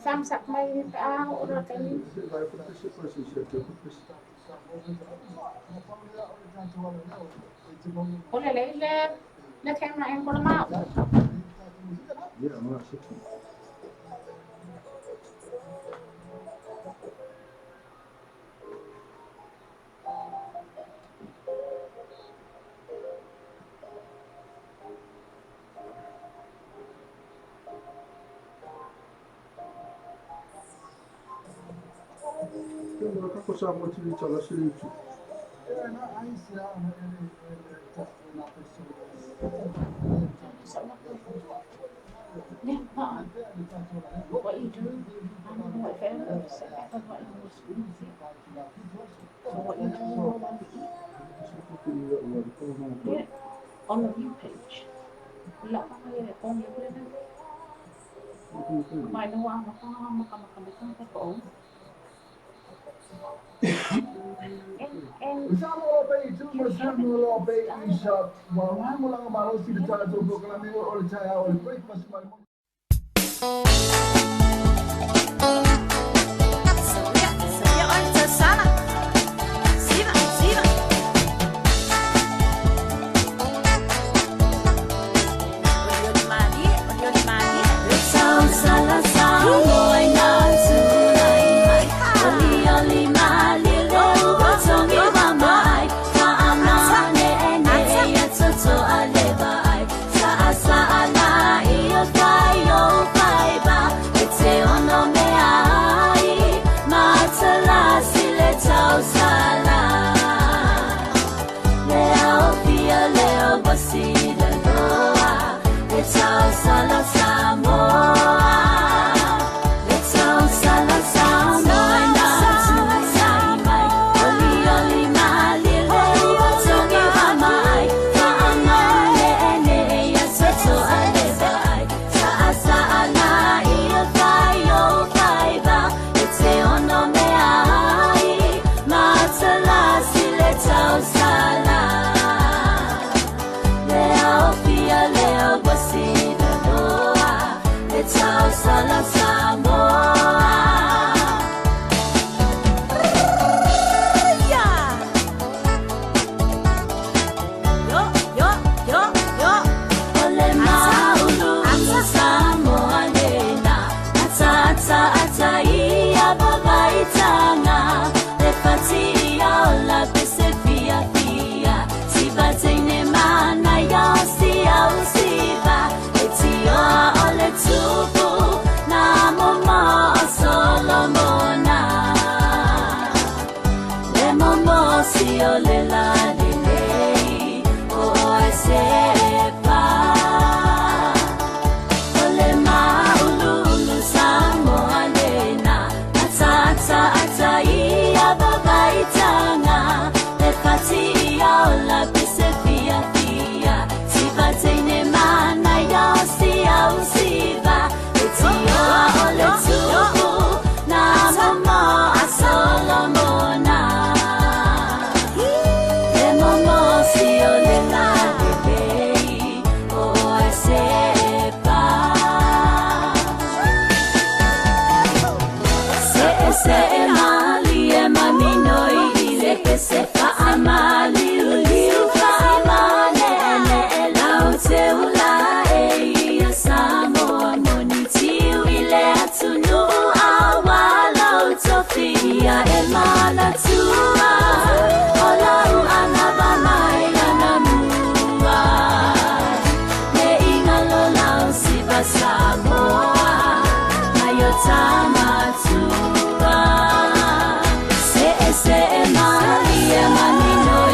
Thumbs up mai pe a o na kai. O le le le le camera angle ma. What you do, I don't know if ever so what you do, yeah, on the view page. Se se e malia manino.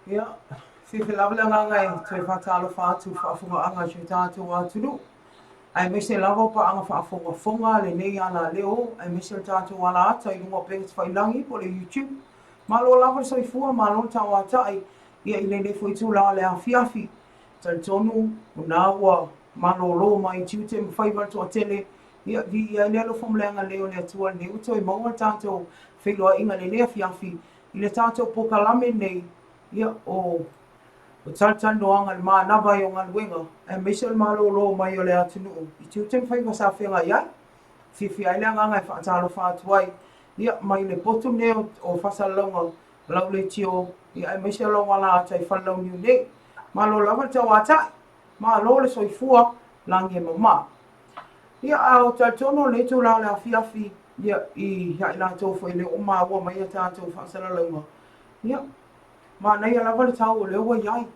Ia, fiafia lava le agaga e toe faatalofa atu i le faafofogaaga a si o tatou atunuu, aemaise lava o paaga faafogafoga a lenei alaleo, aemaise o le tatou alaata i luga o upega tafailagi po o le YouTube. Malo lava le soifua, malo le tauatai ia i lenei foi itula o le afiafi. Talitonu o na ua malolo mai tiute ma faiva le toatele, ia viia ai le alofa ma le agalelei o le Atua lenei ua toe maua le tatou feiloaiga i lenei afiafi i le tatou polokalame lenei, ia, o talatalanoaga i le manava ai o galuega, aemaise o le malolo mai o le atunuu i tiute ma faiva sa feagai ai. Fiafia ai le agaga e faatalofa atu ai, ia, mai le potu lenei o faasalalauga lau leitio, ia, aemaise o lau alaata i Falelauniu nei. Malo lava le tauatai, malo le soifua, lagi e mama. Ia, a o talitonu o lenei itula o le afiafi, ia, ia i latou foi e le o maua mai a tatou faasalalauga, ia, manaia lava le tau o lea ua i ai,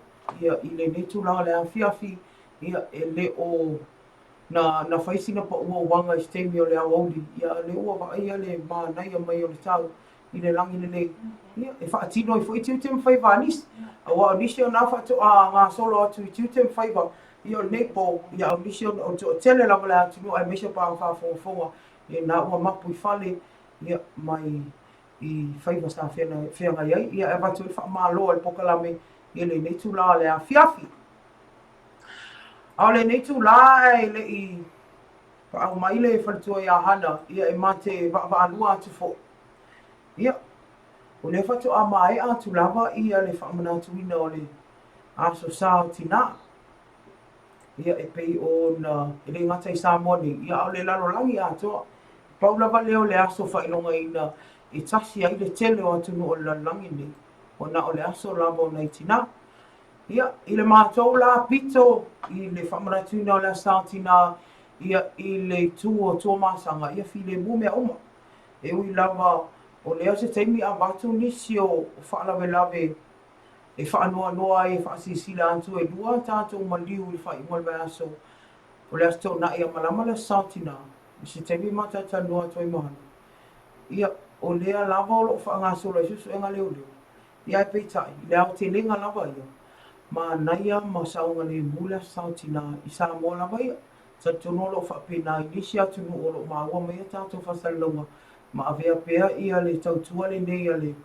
ia, i lenei itula o le afiafi, ia, e le o na, na fai sina paua uaga i se taimi o le aoauli, ia, a o lea ua vaaia le manaia mai o le tau i le lagi lelei, ia, e faatino ai foi tiute ma faiva a nisi. Aua o nisi o na faatoa gasolo atu i tiute ma faiva, ia o lenei po, ia a o nisi o le toatele lava o le atunuu aemaise o paaga faafogafoga, ia na ua mapu i fale, ia, mai i faiva sa feagai ai, ia e avatu ai le faamalo a le polokalame i lenei itula o le afiafi. A o lenei itula ae le i paau mai le faletua ia Hana, ia e ma te vaavaalua atu foi. Ia, o lea faatoa maea atu lava ia le faamanatuina o le Aso Sa o Tinā. Ia, e pei ona e le gata i Samoa nei, ia a o le lalolagi atoa. Pau lava lea o le aso faailogaina e tasi ai le tele o atunuu o le lalolagi nei, ona o le aso lava o nai tinā. Ia, i le matou la pito i le faamanatuina o le Aso Sa o Tinā, ia, i le itu o Tuamasaga, ia filemu mea uma. E ui lava o lea o se taimi avatu nisi o faalavelave e faanoanoa ai e faasilasila atu e lua a tatou maliu i le faaiuga o le vaiaso o le Aso Toonai a malama le Aso Sa o Tinā, i se taimi ma talatalanoa atu ai ma Hana. Ia, o lea lava o lo o faagasolo ai suesuega leoleo, ia ae peitai, i le aotelega lava ia, manaia ma saogalemu le Aso Sa o Tinā i Samoa lava ia. Talitonu o lo o faapena i nisi atunuu o lo o maua mai a tatou faasalalauga ma avea pea ia le tautua lenei a le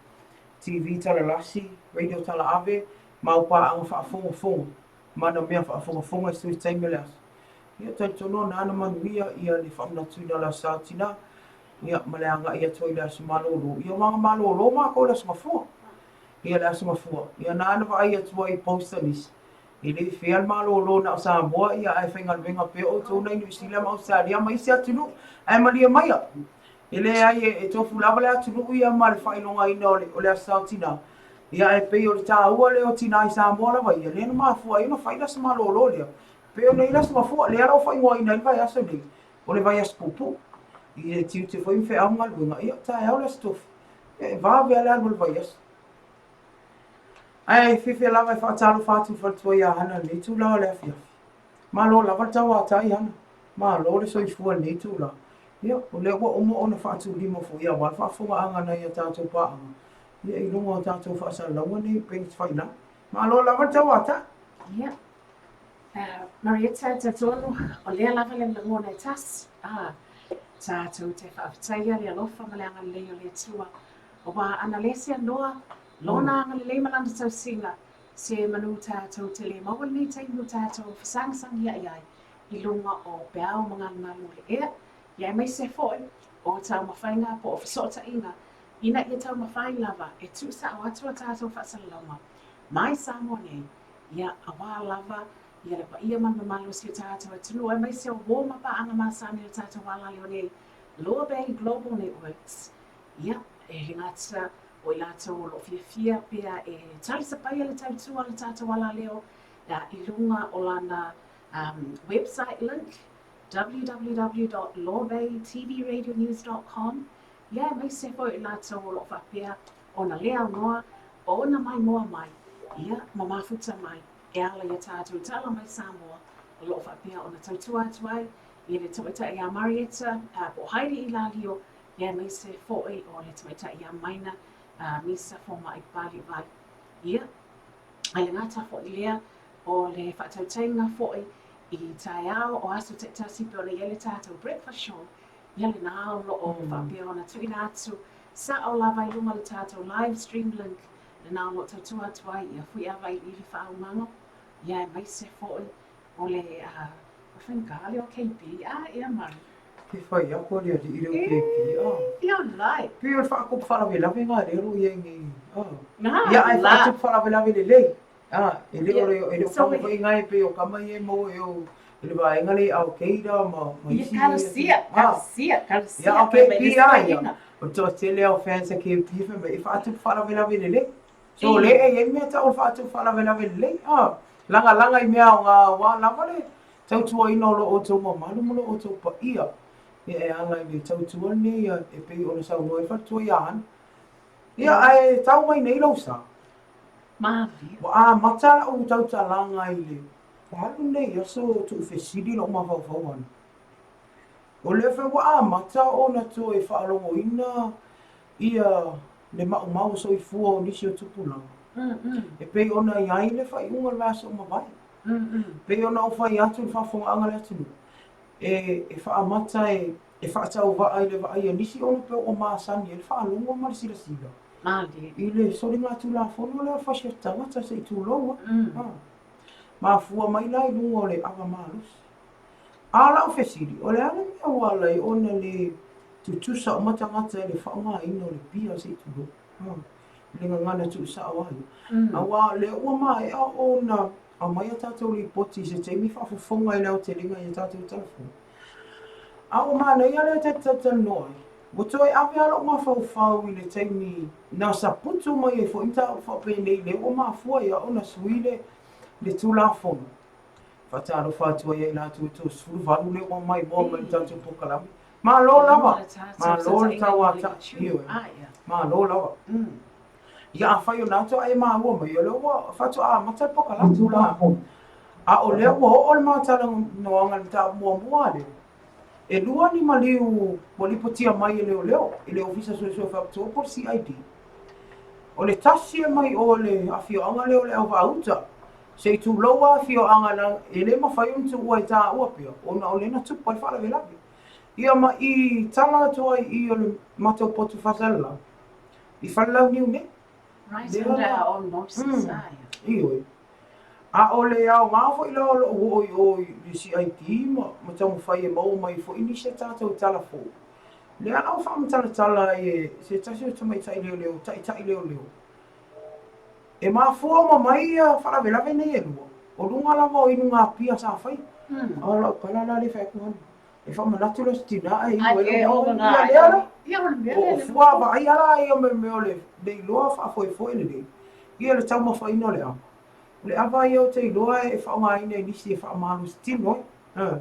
TV talalasi, radio talaave, ma au paaga faafogafoga ma ana mea faafogafoga i so o se taimi o le aso. Ia, talitonu o na na manuia ia le faamanatuina o le Aso Sa Tinā, ia, ma le agai atu ai i le aso malolo. Ia, aua na malolo makou i le Aso Gafua. Ia, le Aso Gafua, ia, na na vaai atu ai i post a nisi, e le fea le malolo na o Samoa, ia, ae faigaluega pea outou nai Niu Sila ma Ausetalia ma isi atunuu. Ae malie maia, E leai, e tofu lava le atunuu ia ma le faailogaina o le Aso Sa o Tinā, ia ae pei o le taua lea o tinā i Samoa lava ia, lea na mafua ai ona fai le aso malolo lea. Pei ona i ai le Aso Gafua, lea la ua faaigoaina ai le vaiaso nei, o le vaiaso puupuu. I le tiute foi ma feau ma galuega, ia taeao le Aso Tofi, ia e vave lava le alu o le vaiaso. Ae fiafia lava e faatalofa atu i le faletua ia Hana i lenei itula o le afiafi. Malo lava le tauatai Hana. Malo le soifua i lenei itula. Ia, o lea ua uma ona faatulima foi aua le faafofogaaga a nai a tatou paaga, ia, i luga o tatou faasalalauga nei i upega tafailagi. Malo lava le tauatai! Ia, Marietta, e talitonu o lea lava le lagona e tasi, a, tatou te faafetaia le alofa ma le agalelei o le Atua, aua ana le seanoa Lona agalelei ma Lana tausiga, se manu tatou te le maua lenei taimi o tatou fesagisagia'i ai i luga o peau ma galugalu o le ea, ia aemaise foi o taumafaiga po o fesootaiga ina ia taumafai lava e tuusao atu a tatou faasalalauga mai Samoa nei, ia aua lava ia le paia ma le mamalu o si o tatou atunuu aemaise o uo ma paaga masani o le tatou alaleo nei, Loa Bay Global Networks, ia e le gata o i latou o lo o fiafia pea e talisapaia le tautua a le tatou alaleo i luga o lana website link www.lawbaytvradionews.com ia aemaise foi i latou o lo o faapea ona le aunoa ona maimoa mai ia ma mafuta mai e ala i a tatou tala mai Samoa o lo o faapea ona tautua atu ai i le tamaitai ia Marietta po o Heidi Ilalio ia aemaise foi o le tamaitai ia Maina Misa Fomai Papali'i Vai. Ia. Ae le gata foi lea, o le faatautaiga foi i taeao o aso taitasi pei ona i ai le tatou breakfast show, ia lena o lo o faapea ona tuuina atu sao lava i luga o le tatou live stream link, lena o lo o tautua atu ai ia Fuiava Iliili Faaumago, ia aemaise foi o le faigā lea o KB, a ia Mari. Ke fai aku le alii lea o KB, a. Ia lai. Pei o le faatupu faalavelave lena lea o lo o i ai nei, a. Ia ae faatupu faalavelave lelei. A, e le o le, e le o kama foi ngai pei o kama ia e maua i o i le vaega lea i Al-Qaeda ma, ma isi. Ia talosia, talosia, talosia. Ia, o KB lava ia. O le toatele lava o fans a KB fai mai e faatupu faalavelave lelei. So o lea e i ai le mea tau o le faatupu faalavelave lelei. A, lagalaga i mea aoga aua lava le tautuaina o lo outou mamalu ma lo outou paia ia e ala i le tautua lenei e pei ona saunoa ai le faletua ia Hana. Ia, ae tau mai nei lou sa. Malie. Ua amata lau tautalaga i le alu nei aso o tuufesili lou mafaufau ana. O lea foi ua amata ona toe faalogoina ia le maumau o soifua o nisi o tupulaga, e pei ona i ai le faaiuga o le vaiaso ua mavae. E pei ona ou fai atu i le faafofogaaga a le atunuu, e faaamata e e faatauvaa i le vaai a nisi ona pei ua masani ai le faalogo ma le silasila i le soligatulafono lea o le fasioti tagata se i tulou a. Mafua mai la i luga o le ava malosi. A o lau fesili, o le a le mea ua ala ai ona le tutusa uma tagata i le faaaogaina o le pia se i tulou i le gagana tuusao lava ia? Aua o lea ua maea ona aumai a tatou lipoti i se taimi faafofoga i le aotelega i a tatou tala fou. A ua manaia lea ta te talatalanoa ai. Ua toe ave lava lou mafaufau i le taimi na saputu mai ai foi mataupu faapenei lea ua mafua ai ona sui le le Tulafono. Faatalofa atu ai ia i latou e 38 lea ua maimoa mai i le tatou polokalame. Malo lava! Malo le tauatai. Ioe. Malo lava. Ia afai o lena faatoa e maua mai, o lea ua faatoa amata le polokalame. Tulafono. A o lea ua oo le ma talanoaga i le mataupu muamua lea, e lua ni maliu ua lipotia mai e leoleo i le Ofisa Suesue Faapitoa po o le CID. O le tasi e mai o le afioaga lea o Leauvaauta, se i tulou lava afioaga la e le mafai ona tuua e taua pea ona o lea na tupu ai le faalavelave. Ia ma i tala atu ai i o le matou potu faasalalau i Falelauniu nei. Right under our own noses, ae. Ioe. A o le aoga foi la o lou oo i o i le CID ma, ma taumafai e maua mai foi nisi a tatou tala fou, lea la ua faamatalatala ai e se tasi o tamaitai leoleo, taitai leoleo, e mafua uma mai ia faalavelave nei e lua, o luga lava o inugapia sa faia. A o lau tala la lea e fai atu Hana, e faamanatu lea o se tina ae inu ai lau mea. Ia lea la, o fua vaaia la ia me mea o le iloa faafoefoe lelei, ia le taumafaina o le ava. O le ava ia ou te iloa e faaaogaina e nisi e faamalosi tino ai.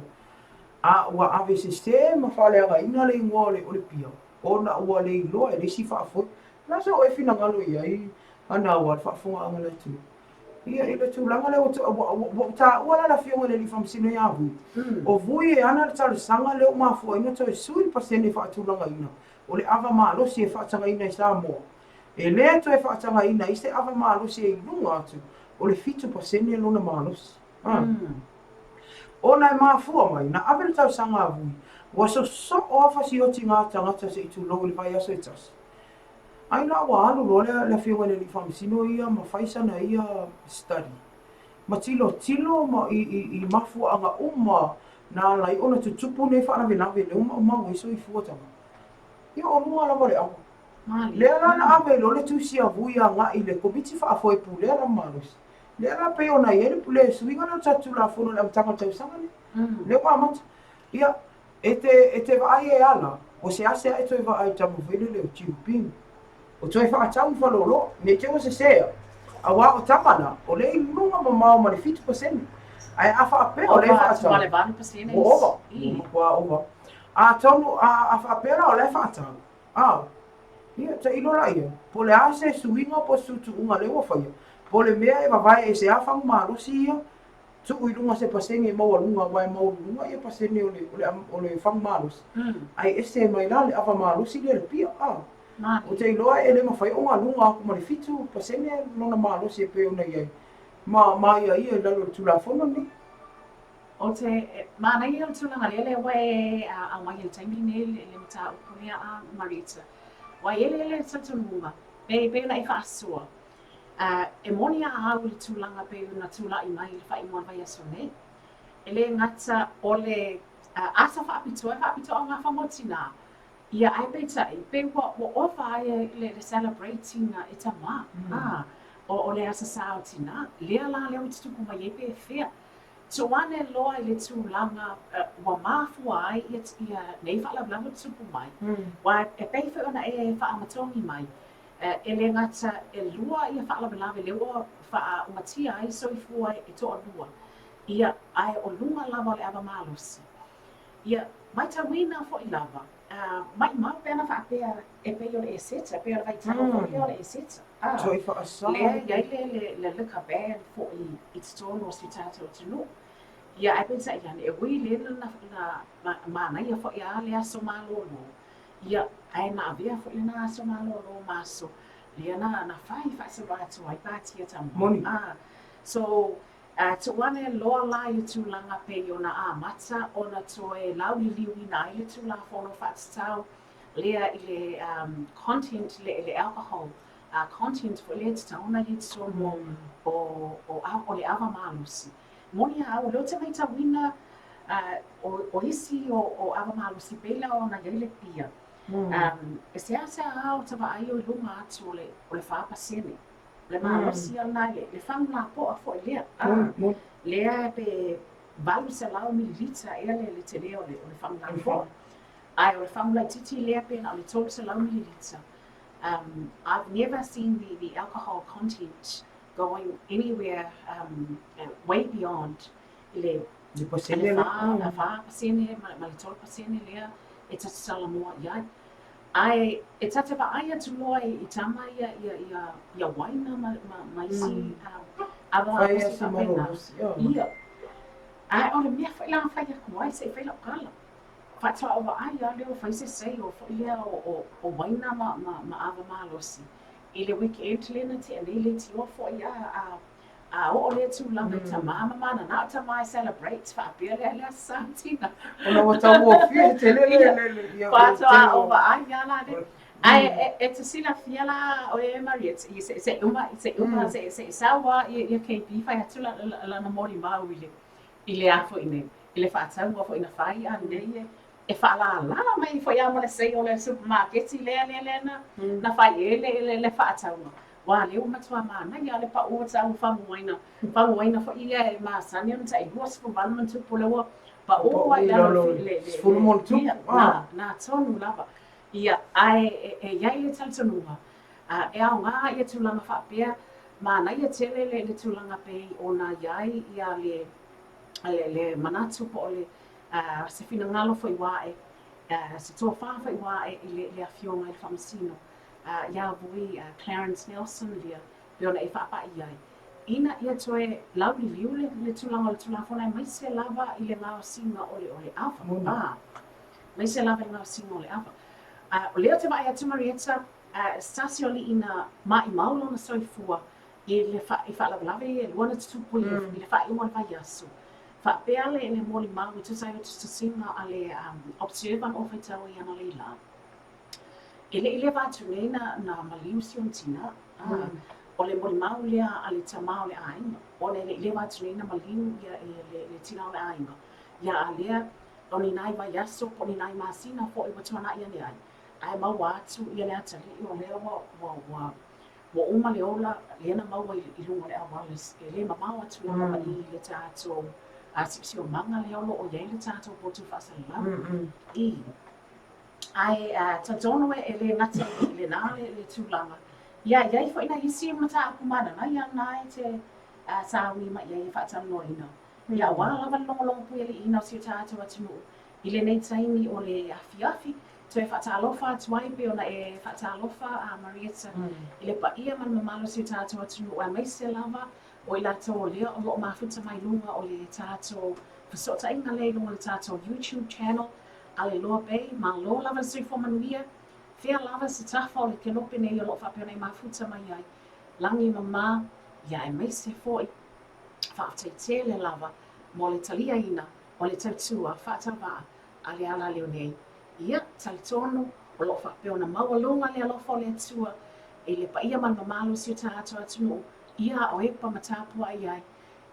A ua ave sese ma faaleagaina le igoa o le pia, ona ua le iloa e le isi faafoe. O le a sou e finagalo i ai, Hana, aua le faafofogaaga a le atunuu? Ia, i le tulaga lea ua ou taua la le Afioga i le Alii Faamasino ia Vui, o Vui e ana le talosaga lea ua mafua ai ona toe sui le pasene faatulagaina o le ava malosi e faatagaina i Samoa. E le toe faatagaina ai se ava malosi e i luga atu o le 7% lona malosi. Ona e mafua mai, na ave le talosaga a Vui, ua sosoo lava fasioti ngā tagata se i tulou i le vaiaso e tasi. Ai la ua alu loa le afioga i le alii faamasino ia ma fai sana ia study ma tilotilo ma i mafuaaga uma na ala ai ona tutupu nei faalavelave lea ua maumau ai soifua tagata. Ia o luga lava o le ava. Lea la na ave loa le tusi a Vui agai i le Komiti Faafoe Pulea Lava Malosi. Lea la pei ona i ai le suiga lea o le tatou Tulafono i le amataga o le tausaga lenei. Lea ua amata. Ia, e te, e te vaai e ala, ua seasea e toe vaai i tama foi lele o Jiuping. O toe faatau i faleoloa, ne i te i ua sese au, aua o tama na, o lea i luga mamao ma le 7%. Ae a faapea o lea e faatau, ua ova, ua matua ova. Atonu, a, a faapea la o la e faatau, a, ia, tailo la i ai, po o le a se suiga po o se tuutuuga lea ua faia, po o le mea e vavae e se a fagu malosi ia, Tuu i luga se pasene maualuga aua e maualuluga ia pasene o le, o le, o le fagu malosi. Ae ese mai la le ava malosi lea i le pia, a. Ou te iloa e le mafai ona luga atu ma le 7% lona malosi e pei ona i ai. ma ma aiaia i lalo o le Tulafono lenei. O te manaia o le tulaga lea lea ua e aumai i le taimi lenei le mataupu lea a Marita. Ua i ai le talitonuga, pei pei ona e faasoa, e moni a au i le tulaga pei ona tulai mai i le faaiuga o le vaiaso nei. E le gata o le aso faapitoa e faapitoa augafa mo tinā, Ia, ae peitai, pei ua ua ova ai le le celebrate ina e tama, a, o o le Aso Sa o Tinā, lea la lea ua tutupu mai ai pe fea. Tuu ane loa i le tulaga ua mafua ai ia ia nei faalavelave ua tutupu mai, aua e pei foi ona e faaamatogi mai, e le gata e lua ia faalavelave lea ua faaumatia ai soifua e toalua, ia, ae o luga lava o le ava malosi. Ia, matauina foi lava, maumau pe ana faapea e pei o le Eseta, e pei o le vaitau foi lea o le Eseta. A, Toe faasa. Lea e i ai le, le, le liquor ban foi i totonu o si o tatou atunuu. Ia, ae peitai ane, e ui i lea na, na, na manaia foi lava le aso malolo, ia, ae na avea foi lena aso malolo ma aso lea na, na fai faasoloatoa ai pati a tama. Moni. A, so, A tuu ane loa la i le tulaga pei ona amata ona toe lauliliuina ai le Tulafono Faatatau lea i le content le le alcohol content foi lea e tatau ona i ai i totonu o o o le ava malosi. Moni a au, o lea ou te matauina o isi o o ava malosi pei la ona i ai le pia, e seasea lava ota vaai o i luga atu o le o le 4%. Le malosi lena i le fagu lapoa foi lea. Lea pe 800 mililita ea le tele o le fagu lapoa. Ae o le fagu laitiiti lea pe na o le 300 mililita. I've never seen the alcohol content going anywhere way beyond i le 4% ma le 3% lea e ta te talanoa i ai. Ae e ta te vaai atu loa i tama ia ia ia ia uaina ma ma ma isi ava malosi faapena. Ia. Ae o le mea foi la na fai atu ai se i fai lau tala. Faatoa ou vaai lava lea ua fai se sale foi lea o o o uaina ma ma ma ava malosi i le weekend lea na tea nei leitioa foi a a A oo lea tulaga i tama ma mananao tama e celebrate faapea lea le Aso Sa Tina. Ona ua taugofie tele le le le ia Faatoa ou vaai lava la lea. Ae e te silafia la oe Marietta i se se uma se uma se se i sau lava ia KB fai atu lana molimau i le i le a foi nei i le faatauga foi na fai a nei e faalalala mai foi lava ma le sale o le supamaketi lea lea lea na na fai ai le le faatauga. Ua lea ua matua manaia lava le pau o tau fagu uaina, fagu uaina foi ia e masani ona tai 28 ma ona tupu lea ua pau ai i lalo i le 10 ma ona tupu. Ia, na, na tonu lava. Ia, ae e i ai le talitonuga, e aoga ia tulaga faapea, manaia tele le le tulaga pei ona i ai ia le le le manatu po o le se finagalo foi ua ae, se tofa foi ua ae i le le Afioga i le Faamasino iā voi Clarence Nelson lea pei ona e faapai ai, ina ia toe lauliliu le, le tulaga o le Tulafono aemaise lava i le gaosiga o le, o le ava. A, aemaise lava i le gaosiga o le ava. A, o lea ou te vaai atu Marietta, a, se tasi o alii na maʻimau lona soifua i le fa, i faalavelave ia e lua na tutupu i le, i le faaiuga o le vaiaso. Faapea le, le molimau e tusa ai o tusitusiga a le um, Observer na ou faitau ai analeila. E le i leva atu nei na, na maliu si ona tinā. A, o le molimau lea a le tamā o le aiga, ona e le i leva atu nei na maliu ia, ia le, le tinā o le aiga. Ia a lea, o ni nai vaiaso po o ni nai masina foi ua tuanaʻi ane ai, ae maua atu ia le atalii o lea ua, ua, ua, ua uma le ola lea na maua i, i luga o le auala, e le mamao atu lava ma i le tatou siosiomaga lea o lo o i ai le tatou potu faasalalau. I. Ae talitonu e le gata i lena le tulaga, ia e i ai foi nai isi mataupu mananaia na e te sauni mai i ai e faatalanoaina, ia aua lava le logologo puialiiina o si o tatou atunuu i lenei taimi o le afiafi. Toe faatalofa atu ai pei ona e faatalofa a Marietta i le paia ma le mamalu o si o tatou atunuu aemaise lava o i latou o lea o lo o mafuta mai luga o le tatou fesootaiga lea i luga o le tatou YouTube channel. Aleloa Bay, malo lava le soifua manuia, fea lava se tafa o le kelope nei o lo o faapea ona e mafuta mai ai, lagi e mama, ia aemaise foi. Faafetai tele lava mo le taliaina o le tautua faatauvaa a le alaleo nei. Ia, talitonu o lo o faapea ona maualuga le alofa o le Atua i le paia ma le mamalu o si o tatou atunuu, ia a o epa ma tapuai ai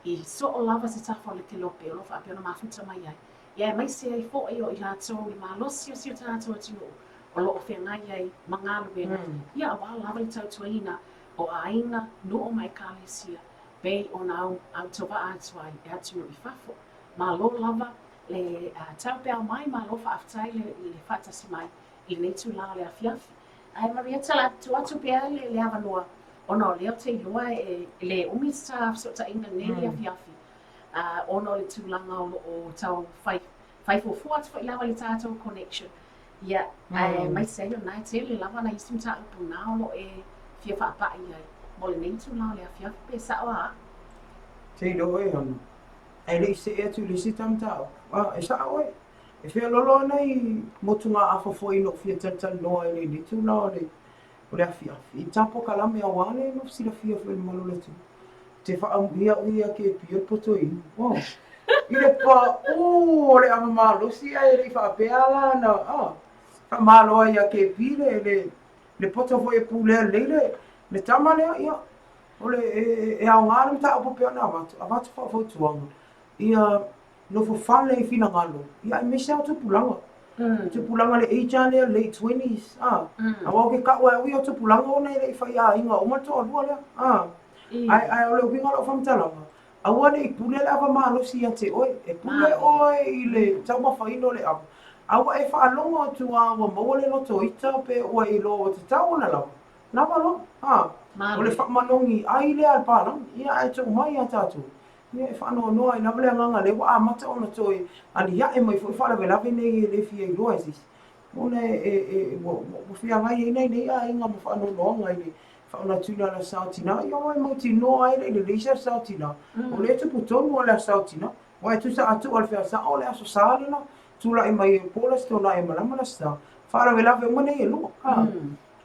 i soo lava se tafa o le kelope o lo o faapea ona mafuta mai ai, ia aemaise ai foi o i latou le malosi o si o tatou atunuu o lo o feagai ai ma galuega, ia aua lava le tautuaina o aiga, nuu ma ekalesia pei ona autauvaa atu ai e atunuu i fafo. Malo lava le taupeao mai, malo faafetai le faatasi mai i lenei itula o le afiafi. Ae Marietta, o le a tuu atu pea le avanoa ona o lea ou te iloa e le umi sa fesootaiga i lenei afiafi ona o le tulaga o lo o tau fai fai fuafua atu foi lava i le tatou connection. Ia, aemaise ai o lena e tele lava nai isi mataupu na o lo o e fia faapai i ai mo lenei itula o le afiafi pe sao a au. Te iloa oe ona ae le i see atu i le isi ta mataupu. A, e sao oe. E feoloolo ana i motugaafa foi na ou fia talatalanoa ai i lenei itula o le o le afiafi, i ta polokalame auā lea no silafia foi e le mamalu o le atunuu. Te whaamuia ui a ke pio le poto inu. Oh. I le paʻū o le ava malosi ae le i faapea la na, ah, faamalo ai ia KP le, le, le poto foi e pulea lelei le, le tama lea, ia, o le, e, e, e aoga le mataupu pei ona avatu, avatu faufautuaga, ia nofo fale i finagalo, ia aemaise lava o tupulaga. Tupulaga le age lava lea late twenties, ah, aua ou te tau e au ia o tupulaga ona e le i faiaiga uma le toalua lea, ah. Ae, ae o le uiga o lau faamatalaga, aua ne i pule le ava malosi ia te oe, e pule oe i le taumafaina o le ava, a ua e faalogo atu lava ua maua le loto ita pe ua e iloa ua tatau ona lava, lava loa, ah. O le faamalogi ai lea a le palagi, ia ae tuu mai ia tatou, Ia, e faanoanoa ai lava le agaga lea ua amata ona toe aliae mai foi faalavelave nei e le fia iloa e se isi, ona e, e, e, ua, ua feagai ai nai nei aiga ma faanoanoaga i le faamanatuina o le Aso Sa o Tina. Ia, aua e mautinoa ai le i lelei se Aso Sa o Tina, o lea e tupu tonu lava le Aso Sa o Tina. Aua e tusa a tuu a le feasaa o le Aso Sa lena, tulai mai e po le Aso Toonai e malama le Aso Sa, faalavelave uma nei e lua. A,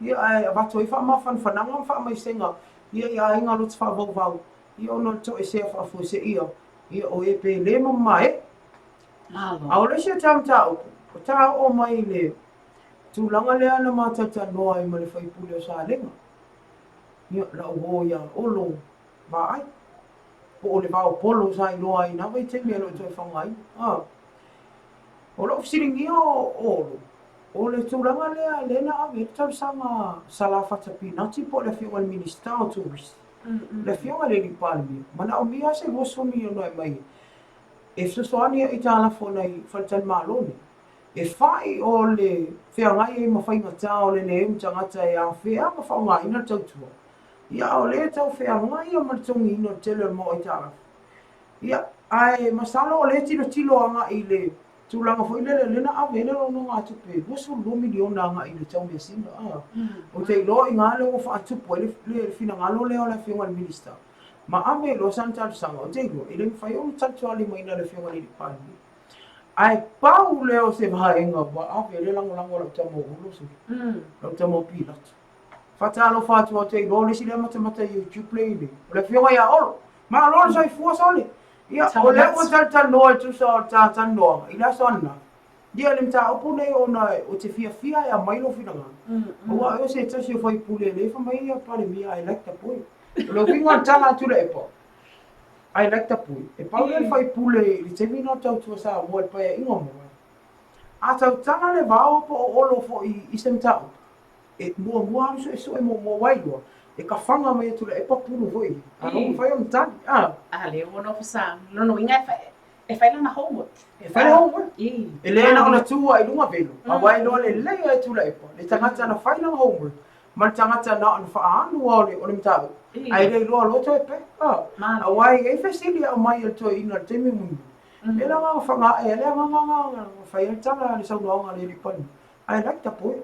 ia, ae avatu ai faamafanafanaga ma faamaisega ia i aiga loto faavauvau Ia ona o le toesea faafuaseia, ia o e pele ma mamae. Malo. A o le isi o ta mataupu, o ta oo mai i le tulaga lea na ma talatalanoa ai ma le faipule o Salega, ia, lau uo ia Olo Vaai, po o le Vaopolo sa iloa ai i na vaitaimi e le o toe faaaogaina. A. O lou fesiligia o Olo, o le tulaga lea lea na ave ai le talosaga a Salafata Pinati po o le afioga i le Minisita o Turisi, le afioga i le Alii Palemia, manaomia se 20 miliona e aumai e fesoasoani ai i aitalafu a nai faletalimalo nei, e fai o le feagai ai ma faigata o le leai o ni tagata e afea ma faaaogaina le tautua, ia a o lea e tau feagai ma le togiina o le tele o le mau aitalafu. Ia, ae masalo o lea e tilotilo agai i le tulaga foi lele lea na ave ai le nonogatupe 22 miliona agai i le tau measina. A, ou te iloa o i ina lea ua faatupu ai le finagalo lea o le Afioga i le Minisita ma ave loa sana talosaga. Ou te iloa e le mafai ona talitualimaina e le Afioga i le Palemia. Ae pau lea o se vaega ua ave ai le lagolago a lau tama o Olo, lau tama o Pilato. Faatalofa atu ou te iloa o le isi lea matamata YouTube lea i nei, o le Afioga ia Olo. Malo le soifua sole. Ia, o lea ua talatalanoa e tusa o le ta talanoaga i le aso ananafi. Ia, le mataupu nei ona ou te fiafia e aumai lou finagalo. Aua o se tasi o faipule lea fai mai ia Palemia I like the boy. O le uiga o le tala a Tuilaepa, I like the boy. E pau lea le faipule i le taimi lena o tautua Samoa i le Paeaiga muamua. A tautala le vao po o Olo foi i se mataupu, E muamua alu suesue muamua Wailua, e kafaga mai e Tuilaepa pulu foi ia. A ua mafai ona tali, a. A lea ua nofo sa, lona uiga e fai, e fai lana homework. E fai le homework. E le na ona tu lava i luga velo, aua e iloa lelei lava e Tuilaepa le tagata na fai lana homework ma le tagata na ona faaalu lava o le mataupu, ae le iloa loa toe pe, a. Aua e i ai fesili e aumai e le toeaina i le taimi mulimuli. E le agaga fagaae ai le agaga na fai ai le tala, le saunoaga a le alii Palemia. I like the boy.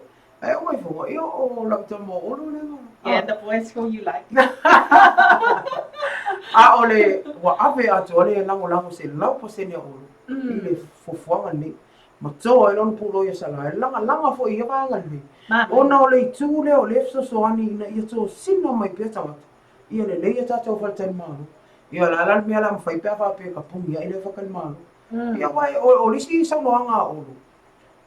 Ae oo mai fua, ia o lau tama o Olo lea na. Yeah, the boys who you like. A o le, ua ave atoa le lagolago 100% a Olo i le fuafuaga lenei. Ma toa ai lona pulou ia Sala, e lagalaga foi i ia vaega lelei. Ona o le itu lea o lea e fesoasoani ina ia tosina mai pea tagata, ia lelei a tatou faletalimalo. Ia, o le a la le mea o le a mafai pe a faapea e tapuni ae lea faletalimalo. Ia, aua o le isi saunoaga a Olo,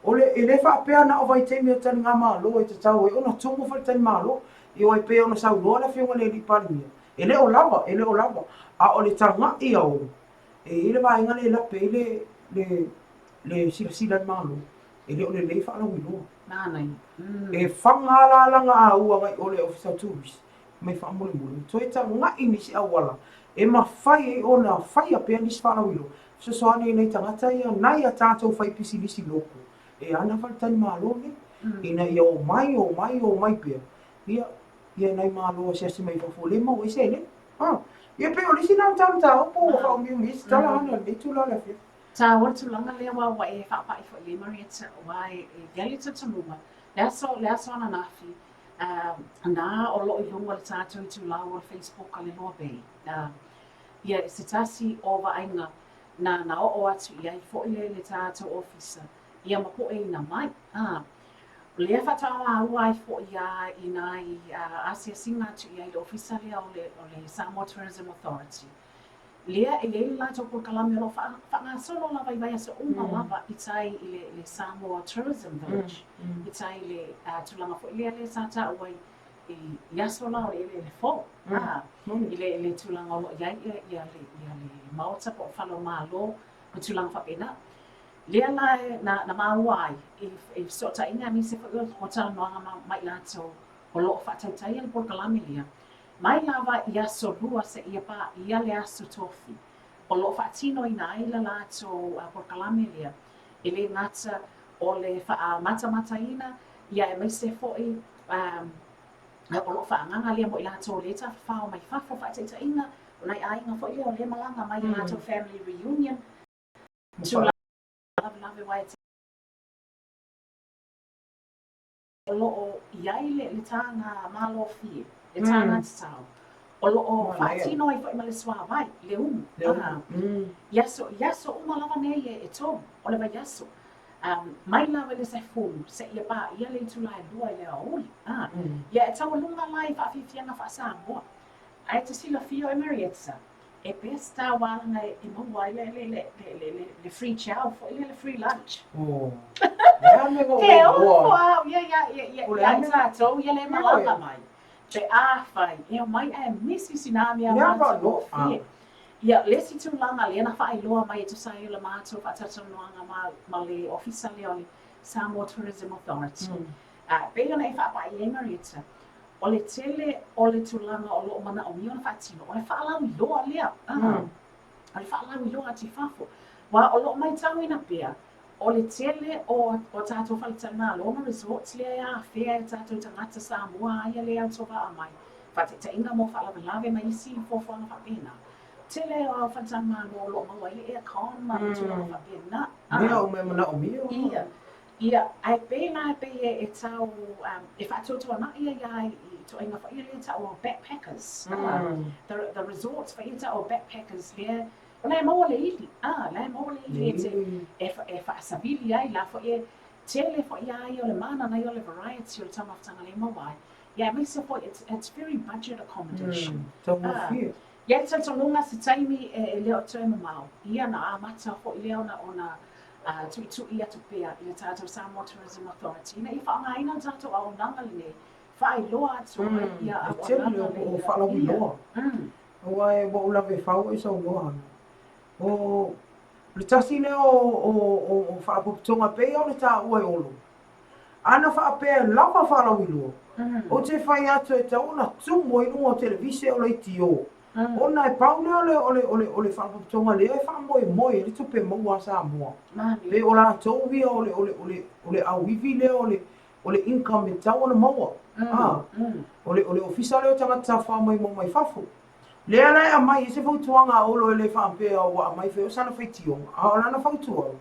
o le, e le faapea na o vaitaimi o taligamalo e tatau ai ona tumu faletalimalo. Ia, aua e pei ona saunoa le Afioga i le Alii Palemia, e le o lava, e le o lava. A o le taga'i a Olo, e i ai le vaega lea e lape ai le, le, le silasila a le Malo, e le o lelei faalauiloa. E faga la lagaau agai i o le Ofisa o Turisi mai faamolemole, toe taga'i nisi auala e mafai ai ona faia pea nisi faalauiloa, fesoasoani ai nai tagata ia nai a tatou faipisinisi loko e ana faletalimalo nei, ina ia omai, omai, omai pea, ia, ia nai malo asiasi mai fafo le maua ai seleni. A, ia pei o le isi lena mataupu ua faaumiumi ai se tala Hana i lenei itula o le afiafi. Taua le tulaga lea aua ua e faapai foi i ai Marietta, aua e i ai le talitonuga, le aso, le aso ananafi, na o lo o i luga o le tatou itulau o le Facebook a le Lua Bay, ia se tasi o vaaiga na na oo atu i ai foi le le tatou ofisa, ia ma pueina mai. A, o lea faatoa maua ai foi lava i nai asiasiga atu i ai i le ofisa lea o le o le Samoa Tourism Authority, lea e i ai le latou polokalame o lo o faagasolo lava i vaiaso uma lava i tai i le le Samoa Tourism Village, i tai i le tulaga foi lea lea sa taua ai i aso la o le eleele fou, a, i le le tulaga o lo o i ai ia le ia le maota po o le fale o Malo ma tulaga faapena. Lea la na na maua ai i i fesootaiga aemaise foi o talanoaga ma i latou o lo o faatautaia le polokalame lea, Mai lava i aso Lua seia paia le aso Tofi, o lo o faatinoina ai le latou polokalame lea, e le gata o le faamatamataina, ia aemaise foi o lo o faaagaga lea mo i latou o lea e tafafao mai fafo, faataitaiga, o nai aiga foi lea o lea e malaga mai i latou family reunion, tulaga lavelave aua e O lo o i ai le taga malofie, le taga tatao, o lo o faatino ai foi ma le suavai, le umu, i aso, i aso uma lava nei e tolu o le vaiaso, mai lava i le 10 seia paia le itula e 2 i le aoauli. Ia e taualuga la i faafiafiaga faa-Samoa. Ae te silafia oe Marietta, e best a aua e maua ai le le le le le le free chow foi lea le free lunch. Oh. Le a mea ua Te ofo au ia ia ia ia ia i tatou ia le malaga mai. Pe afai e omai ae misi sina mea matagofie. Ia le isi tulaga lea na faailoa mai e tusa ai o le matou faatalatalanoaga ma ma le ofisa lea o le Samoa Tourism Authority. A pei ona e faapai ai Marietta, O le tele o le tulaga o lo o manaomia ona faatino, o le faalauiloa lea, o le faalauiloa atu i fafo. Aua o lo o matauina pea, o le tele o o tatou faletalimalo ma resorts lea e afea e tatou tagata Samoa a ia lea e autovaa mai, faataitaiga mo faalavelave ma isi fuafuaga faapena. Tele o faletalimalo o lo o maua ai le aircon ma tulaga faapena. Mea uma e manaomia. Ia. Ia, ae pei la e pei e tau e faatuatuanai ai lava i ituaiga foi ia lea e tau o backpackers, the resorts foi ia e tau o backpackers lea, o la e maua le ili, a, la e maua le ili e te, e faasavili ai la foi e tele foi lava ia o le mana ia o le variety o le taumafataga lea e maua ai, ia aemaise foi it's very budget accommodation. Taugofie. I ai le talitonuga se taimi e le o toe mamao, ia na amata foi lea ona ona tuitui atu pea i le tatou Samoa Tourism Authority ina ia faaaogaina le tatou auaunaga lenei, faailoa atu ai ia auaunaga E tele o faalauiloa. Aua e ua ou lave fau e saunoa ana. O le tasi lea o faalapotopotoga e pei ona taua e Olo, ana faapea e lava faalauiloa, ou te fai atu e tatau ona tumu ai luga o televise o leitio, ona e pau lea o le faalapotopotoga lea e faamoemoe ai le tupe maua a Samoa. Pei o latou ia o le auivi lea o le income e tatau ona maua. O le ofisa lea o tagata tafafao maimoa mai fafo. Lea la e aumai ai se fautuaga a Olo e le faapea ua aumai foi o sana faitioga, a o lana fautuaga,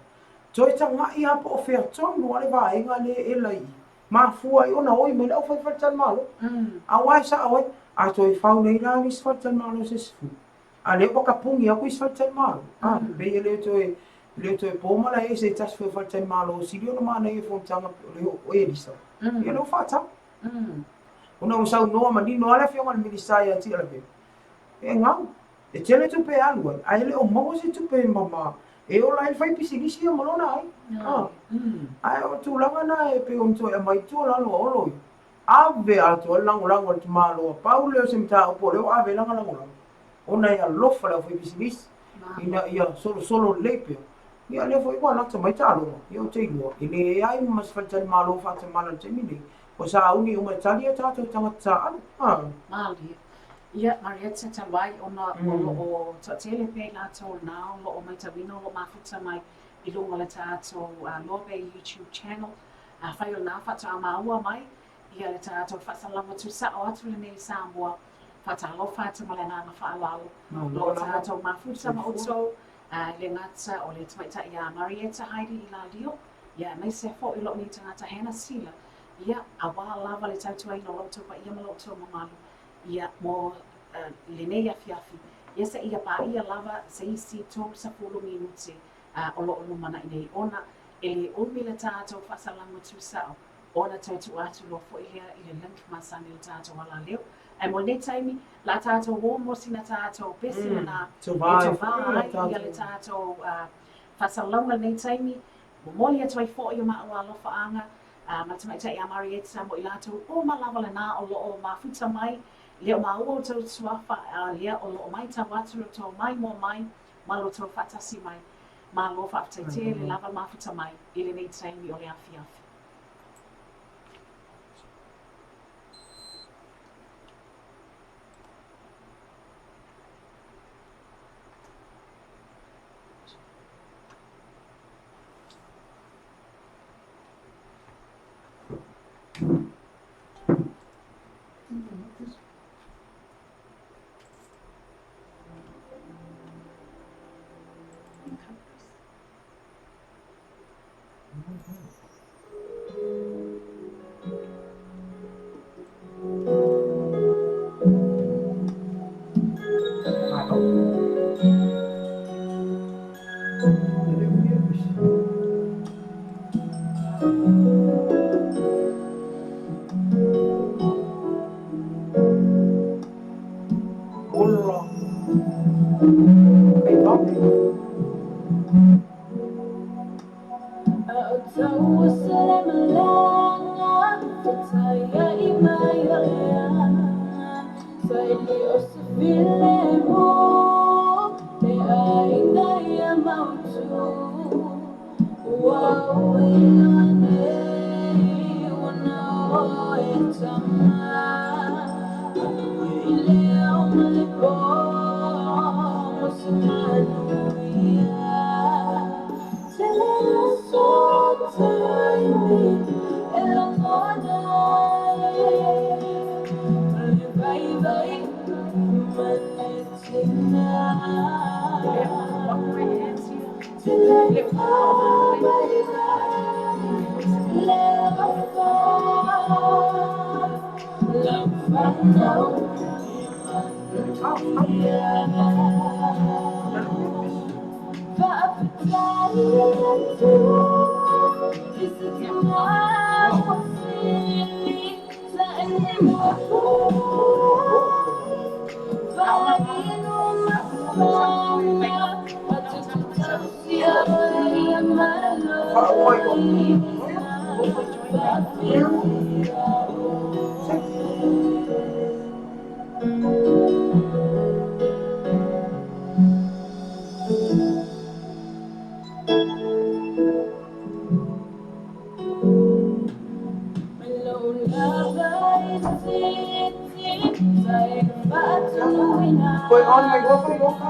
Toe taga'i lava po o fea tonu a le vaega lea e ela i mafua ai ona oi mai le aufai faletalimalo. Aua e sa'o ai, a toe fau nei la le isi faletalimalo se 10, a lea ua tapuni atu isi faletalimalo, a, pei e le toe le toe po malae i se tasi foi o faletalimalo sili ona manaia i fonotaga pei o le Elisa, ia lea ua faatau. Ona ua saunoa manino lava le Afioga i le Minisita ia Tialavea, e gau. E tele tupe e alu ai, ae le o maua se tupe ma e ola ai le faipisinisi ia ma lona aiga. Ae o tulaga na e pei ona toe aumai i tuualalo a Olo ia, ave atoa le lagolago a le tamaloa. Pau lea o se mataupu o lea ua ave ai lana lagolago, ona e alofa le aufaipisinisi ina ia solosolo lelei pea. Ia lea foi ua lata mai taaloga, ia ou te iloa, e leai ma se faletalimalo faatamala i le taimi nei, ua sauni uma e tali a tatou tagata taaalo. Malie. Ia, Marietta, talu ai ona o lo o toatele pea i latou o lena o lo o matauina o lo o mafuta mai i luga o le tatou Loa Bay YouTube channel, afai o lena faatoa maua mai ia le tatou faasalalauga tuusao atu lenei i Samoa, faatalofa atu ma le agaga faaaloalo o lo o tatou mafuta ma outou, e le gata o le tamaitai ia Marietta Heidi Ilalio, ia aemaise foi o lou nei tagata Hannah Sila, ia, aua lava le tautuaina o lo outou paia ma lo outou mamalu, ia, mo lenei afiafi, ia seia paia lava se isi 30 minute o lo o lumanai nei ona e le umi le tatou faasalalauga tuusao ona toe tuu atu loa foi lea i le link masani o le tatou alaleo. Ae mo lenei taimi, la tatou o mo sina tatou pese lena e tovā ai ia le tatou faasalalauga i lenei taimi. Momoli atu ai foi o maʻu alofaaga ma le tamaitai ia Marietta mo i latou uma lava lena o lo o mafuta mai, lea o maua outou suafa a lea o lo o maitau atu lo outou maimoa mai ma lo outou faatasi mai. Malo faafetai tele lava le mafuta mai i lenei taimi o le afiafi. Ola. Kai vave. Koe on mai loa fai loa ka.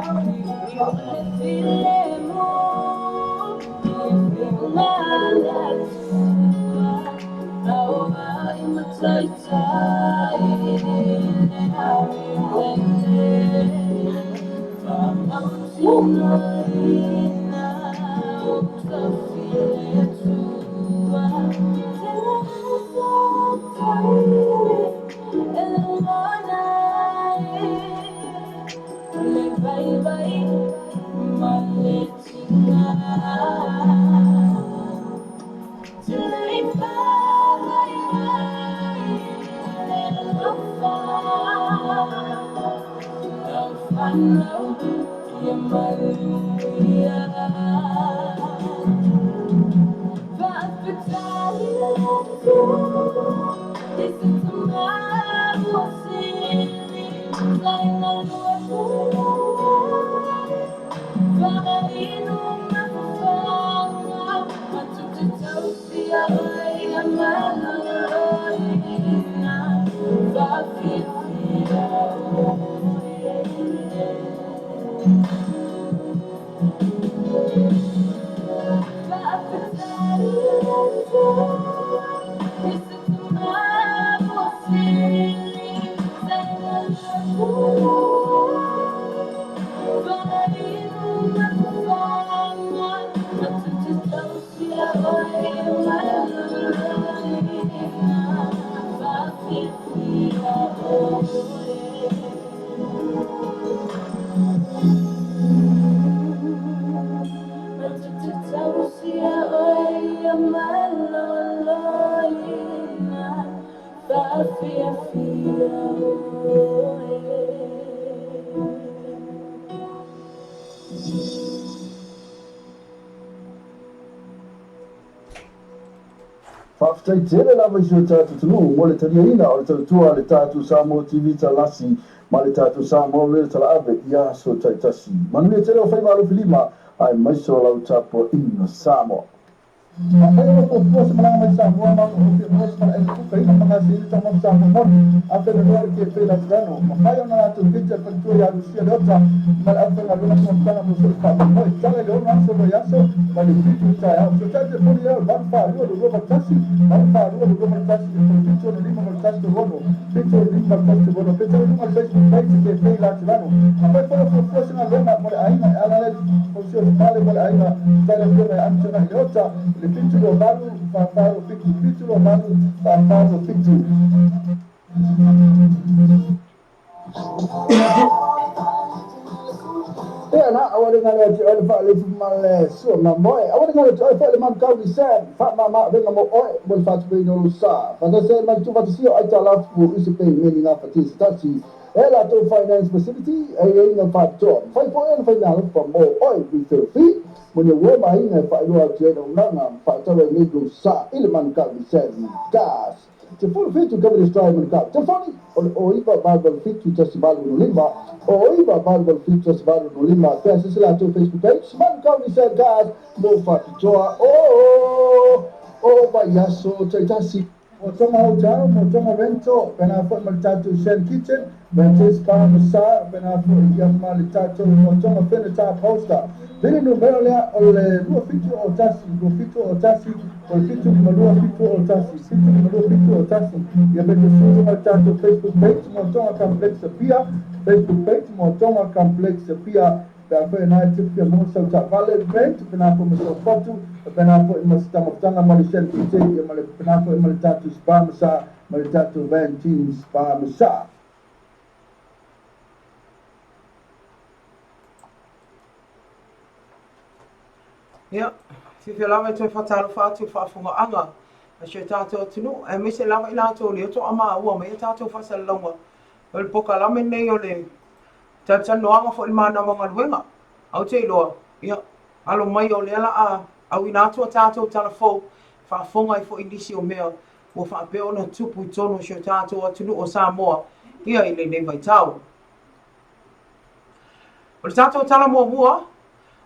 Matou te tausia oe ia maloloina, Faafiafia oe. Faafetai tele lava i si o tatou atunuu mo le taliaina o le tautua a le tatou Samoa TV Talasi ma le tatou Samoa Radio Talaave i aso taitasi. Manuia tele o faiva alofilima aemaise o lau tapuaiga Samoa. Afai o lo fuafua se malaga mai Samoa ma o lo fia maua se malaega kukaina ma gaseina taumafa Samoa moni, a fenonoa le Kefe Laterano, mafai ona latou keti a le faletua ia Lucia Leota ma le aufaigaluega taumafataga mo so'o se faamoemoe. Tala i le 6 aso vaiaso mai le 7 i le taeao. Fesootai telefoni i le 8 4 2 2 8 1 8 4 2 2 8 1 7 6 5 8 1 3 6 7 6 5 8 1 3 6 pe tau i luga o le Facebook page a Kefe Laterano. Afai foi o fuafua se galuega mo le aiga e ala ai le fausia o se fale mo le aiga, fesootai i le afioga ia Amituanai Leota i le 7 2 8 4 4 2 7 7 2 8 4 4 2 7. Ia na, aua le galo ia te oe le faalefu ma le sua mamoe. Aua le galo ia te oe foi le malu ni Sam, faamama avega mo oe mo le faatupeina o lou sa. Faatasi ai ma le tuufaatasia o aitalafu i se pemeni gafatia se tasi e latou Finance Facility e i ai na faapitoa. Mafai foi ona faimeaalofa mo oe referral fee mo ni ua ma aiga e faailoa atu ai le auaunaga ma faatau ai nei lou sa i le manu kau ni Sam Gas. 17 Governors Drive Manukau. Telefoni o le 0988 7 18 65, 0988 7 18 65. Pe asiasi latou Facebook page, Manukau Nissan Cars mo Faapitoa o o vaiaso taitasi. Motoga Hotel, Motoga Rental, pena foi ma le tatou Shen Kitchen, Ventus Spa Massage, pena foi ia ma le tatou Motoga Furniture Upholster. Vili numera lea o le 27 o 1, 27 o 1, o le 752 7 o 1, 752 7 o 1. Ia me te sulu ma le tatou Facebook page, Motoga Complex Apia, Facebook page, Motoga Complex Apia. Pe afai na e te fia maua sau taavale, rent, pena foi ma sau fatu, pena foi ma se taumafataga ma le Shen Kitchen, ia ma le pena foi ma le tatou Spa Massage, ma le tatou Van Team Spa Massage. Ia, fiafia lava e toe faatalofa atu i le faafofogaaga a si o tatou atunuu, aemaise lava i latou o lea toa maua mai a tatou faasalalauga. O le polokalame lenei o le talatalanoaga foi i le manava galuega. Ae ou te iloa, ia, alo mai o lea la a auina atu a tatou tala fou, faafofoga ai foi i nisi o mea ua faapea ona tupu i totonu o si o tatou atunuu o Samoa, ia, i lenei vaitau. O le tatou tala muamua,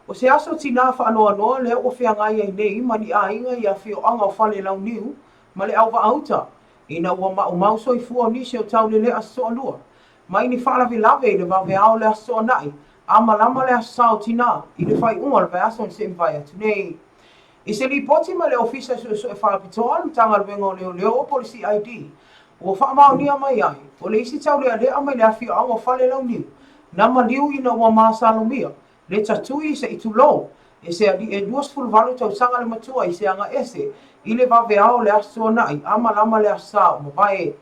o se aso tinā faanoanoa lea ua feagai ai nei ma ni aiga i afioaga o Falelauniu ma le Auvaauta ina ua maumau soifua o nisi o taulelea se toalua mai ni faalavelave i le vaveao o le Aso Toonai a malama le Aso Sa o Tinā i le faaiuga o le vaiaso na se'i mavae atu nei. I se lipoti mai le Ofisa Suesue Faapitoa a le Matagaluega o Leoleo po o le CID, ua faamaonia mai ai, o le isi taulealea mai le afioaga o Falelauniu na maliu ina ua masalomia le tatui se i tulou e se alii e 28 tausaga le matua i se aga ese i le vaveao o le Aso Tuanai a malama le Aso Sa ua mavae.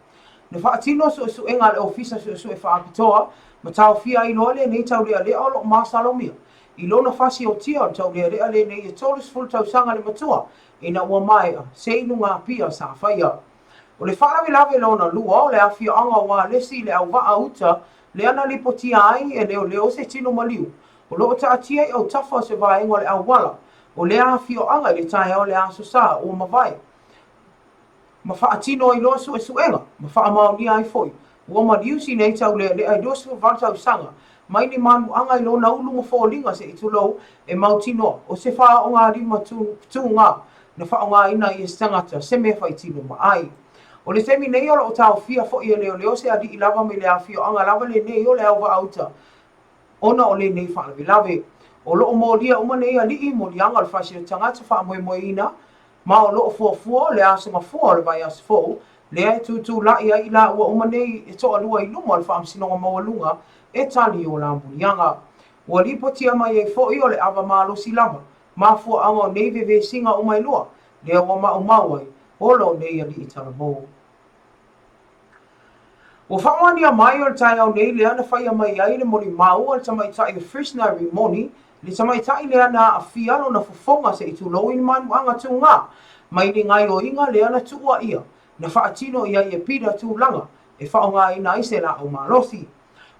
Na faatino suesuega a le Ofisa Suesue Faapitoa ma taofia ai loa lenei taulealea o lo o masalomia i lona fasiotia o le taulealea lenei e 30 tausaga le matua ina ua maea se inugapia sa faia. O le faalavelave lona lua o le afioaga o Alesi i le auvaa uta lea na lipotia ai e leoleo se tino maliu o lo o taatia i autafa o se vaega o le auala o lea afioaga i le taeao o le Aso Sa ua mavae ma faatino ai loa suesuega ma faamaonia ai foi ua maliu si nei taulealea i 28 tausaga mai ni manuaga i lona ulu ma foliga se i tulou e mautinoa o se faaogalima tuga na faaaogaina ai e se tagata se mea faitino ma ai. O le taimi nei o lo o taofia foi e leoleo se alii lava mai le afioaga lava lenei o le Auvaauta ona o lenei faalavelave. O lo o molia uma nei alii moliaga o le fasi o tagata faamoemoeina ma o lo o fuafua le aso mafua o le vaiaso fou lea e tutulai ai i laua uma nei e toalua i luma o le Faamasinoga Maualuga e tali o la moliaga. Ua lipotia mai ai foi o le ava malosi lava mafuaaga o nei vevesiga uma e lua lea ua maumau ai ola o nei alii talamou. Ua faamaonia mai o le taeao nei lea na faia mai ai le molimau a le tamaitai o Fresno Rimoni Le tamaitai lea na aafia lona fofoga se i tulou i ni manuaga tugā mai ni gaoioiga lea na tuua ia na faatino i ai e Peter tulaga e faaaogaina ai se laau malosi.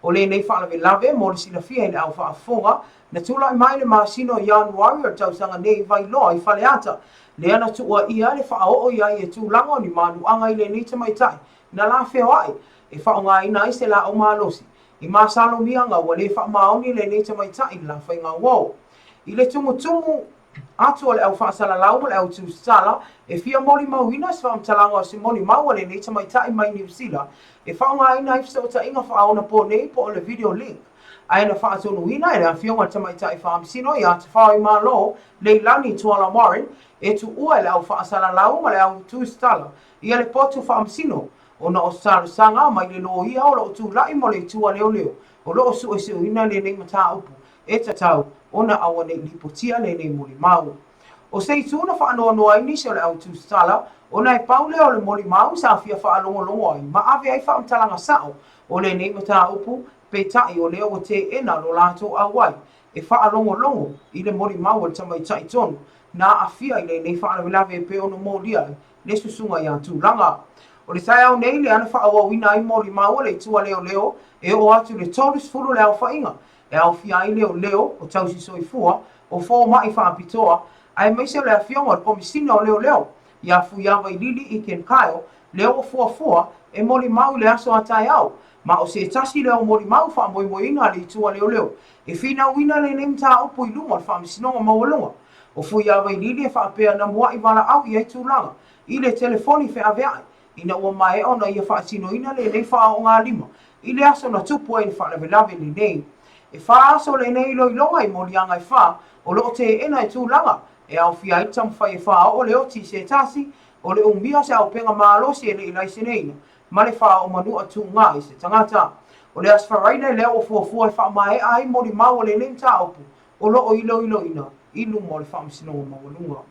O lenei faalavelave mo le silafia i le au faafofoga na tulai mai le masina o Ianuari o le tausaga nei i Vailoa i Faleata, lea na tuua ia le faaoo i ai e tulaga o ni manuaga i lenei tamaitai na la feoai e faaaogaina ai se laau malosi i masalomiaga ua le faamaoni lenei tamaitai i le la faiga uo. I le tumutumu atu o le au faasalalau ma le au tusitala e fia molimauina se faamatalaga o se molimau a lenei tamaitai mai Niu Sila e faaaogaina ai fesootaiga faaonaponei po o le video link ae na faatonuina e le Afioga i le Tamaitai Faamasino ia Tafaoimalo Leilani Tuala Warren e tuua e le au faasalalau ma le au tusitala ia le potu faamasino ona o se talosaga mai le loia o lo o tulai mo le itu a leoleo o lo o suesueina lenei mataupu e tatau ona auaneʻi lipotia lenei molimau. O se itu na faanoanoa ai nisi o le au tusitala, ona e pau lea o le molimau sa fia faalogologo ai ma ave ai faamatalaga sao o lenei mataupu, peitai o lea ua teena lo latou auai e faalogologo i le molimau a le tamaitai tonu na aafia i lenei faalavelave e pei ona molia ai le susuga ia Tulaga. O le taeao nei lea na faaauauina ai molimau a le itu a leoleo e oo atu i le 30 le aofaiga e aofia ai leoleo, o tausi soifua, o fomai faapitoa, aemaise o le afioga o le Komisina o Leoleo ia Fuiavailili Iken Kyle, lea ua fuafua e molimau i le aso a taeao, ma o se tasi lea o molimau faamoemoeina a le itu a leoleo e finauina lenei mataupu i luma o le Faamasinoga Maualuga. O Fuiavailili e faapea na mua'i valaau i ai tulaga i le telefoni feavea'i ina ua maea ona ia faatinoina lenei faaoogalima i le aso na tupu ai le faalavelave lenei. E fā aso lenei iloiloga i moliaga e fā o lo o teena e tulaga e aofia ai le taumafai e faaoo le oti i se tasi, o le umia o se auupega malosi e le i laiseneina, ma le faaoo manua tugā i se tagata. O le Aso Faraile lea ua fuafua e faamaea ai molimau o lenei mataupu o lo o iloiloina i luma o le Faamasinoga Maualuga.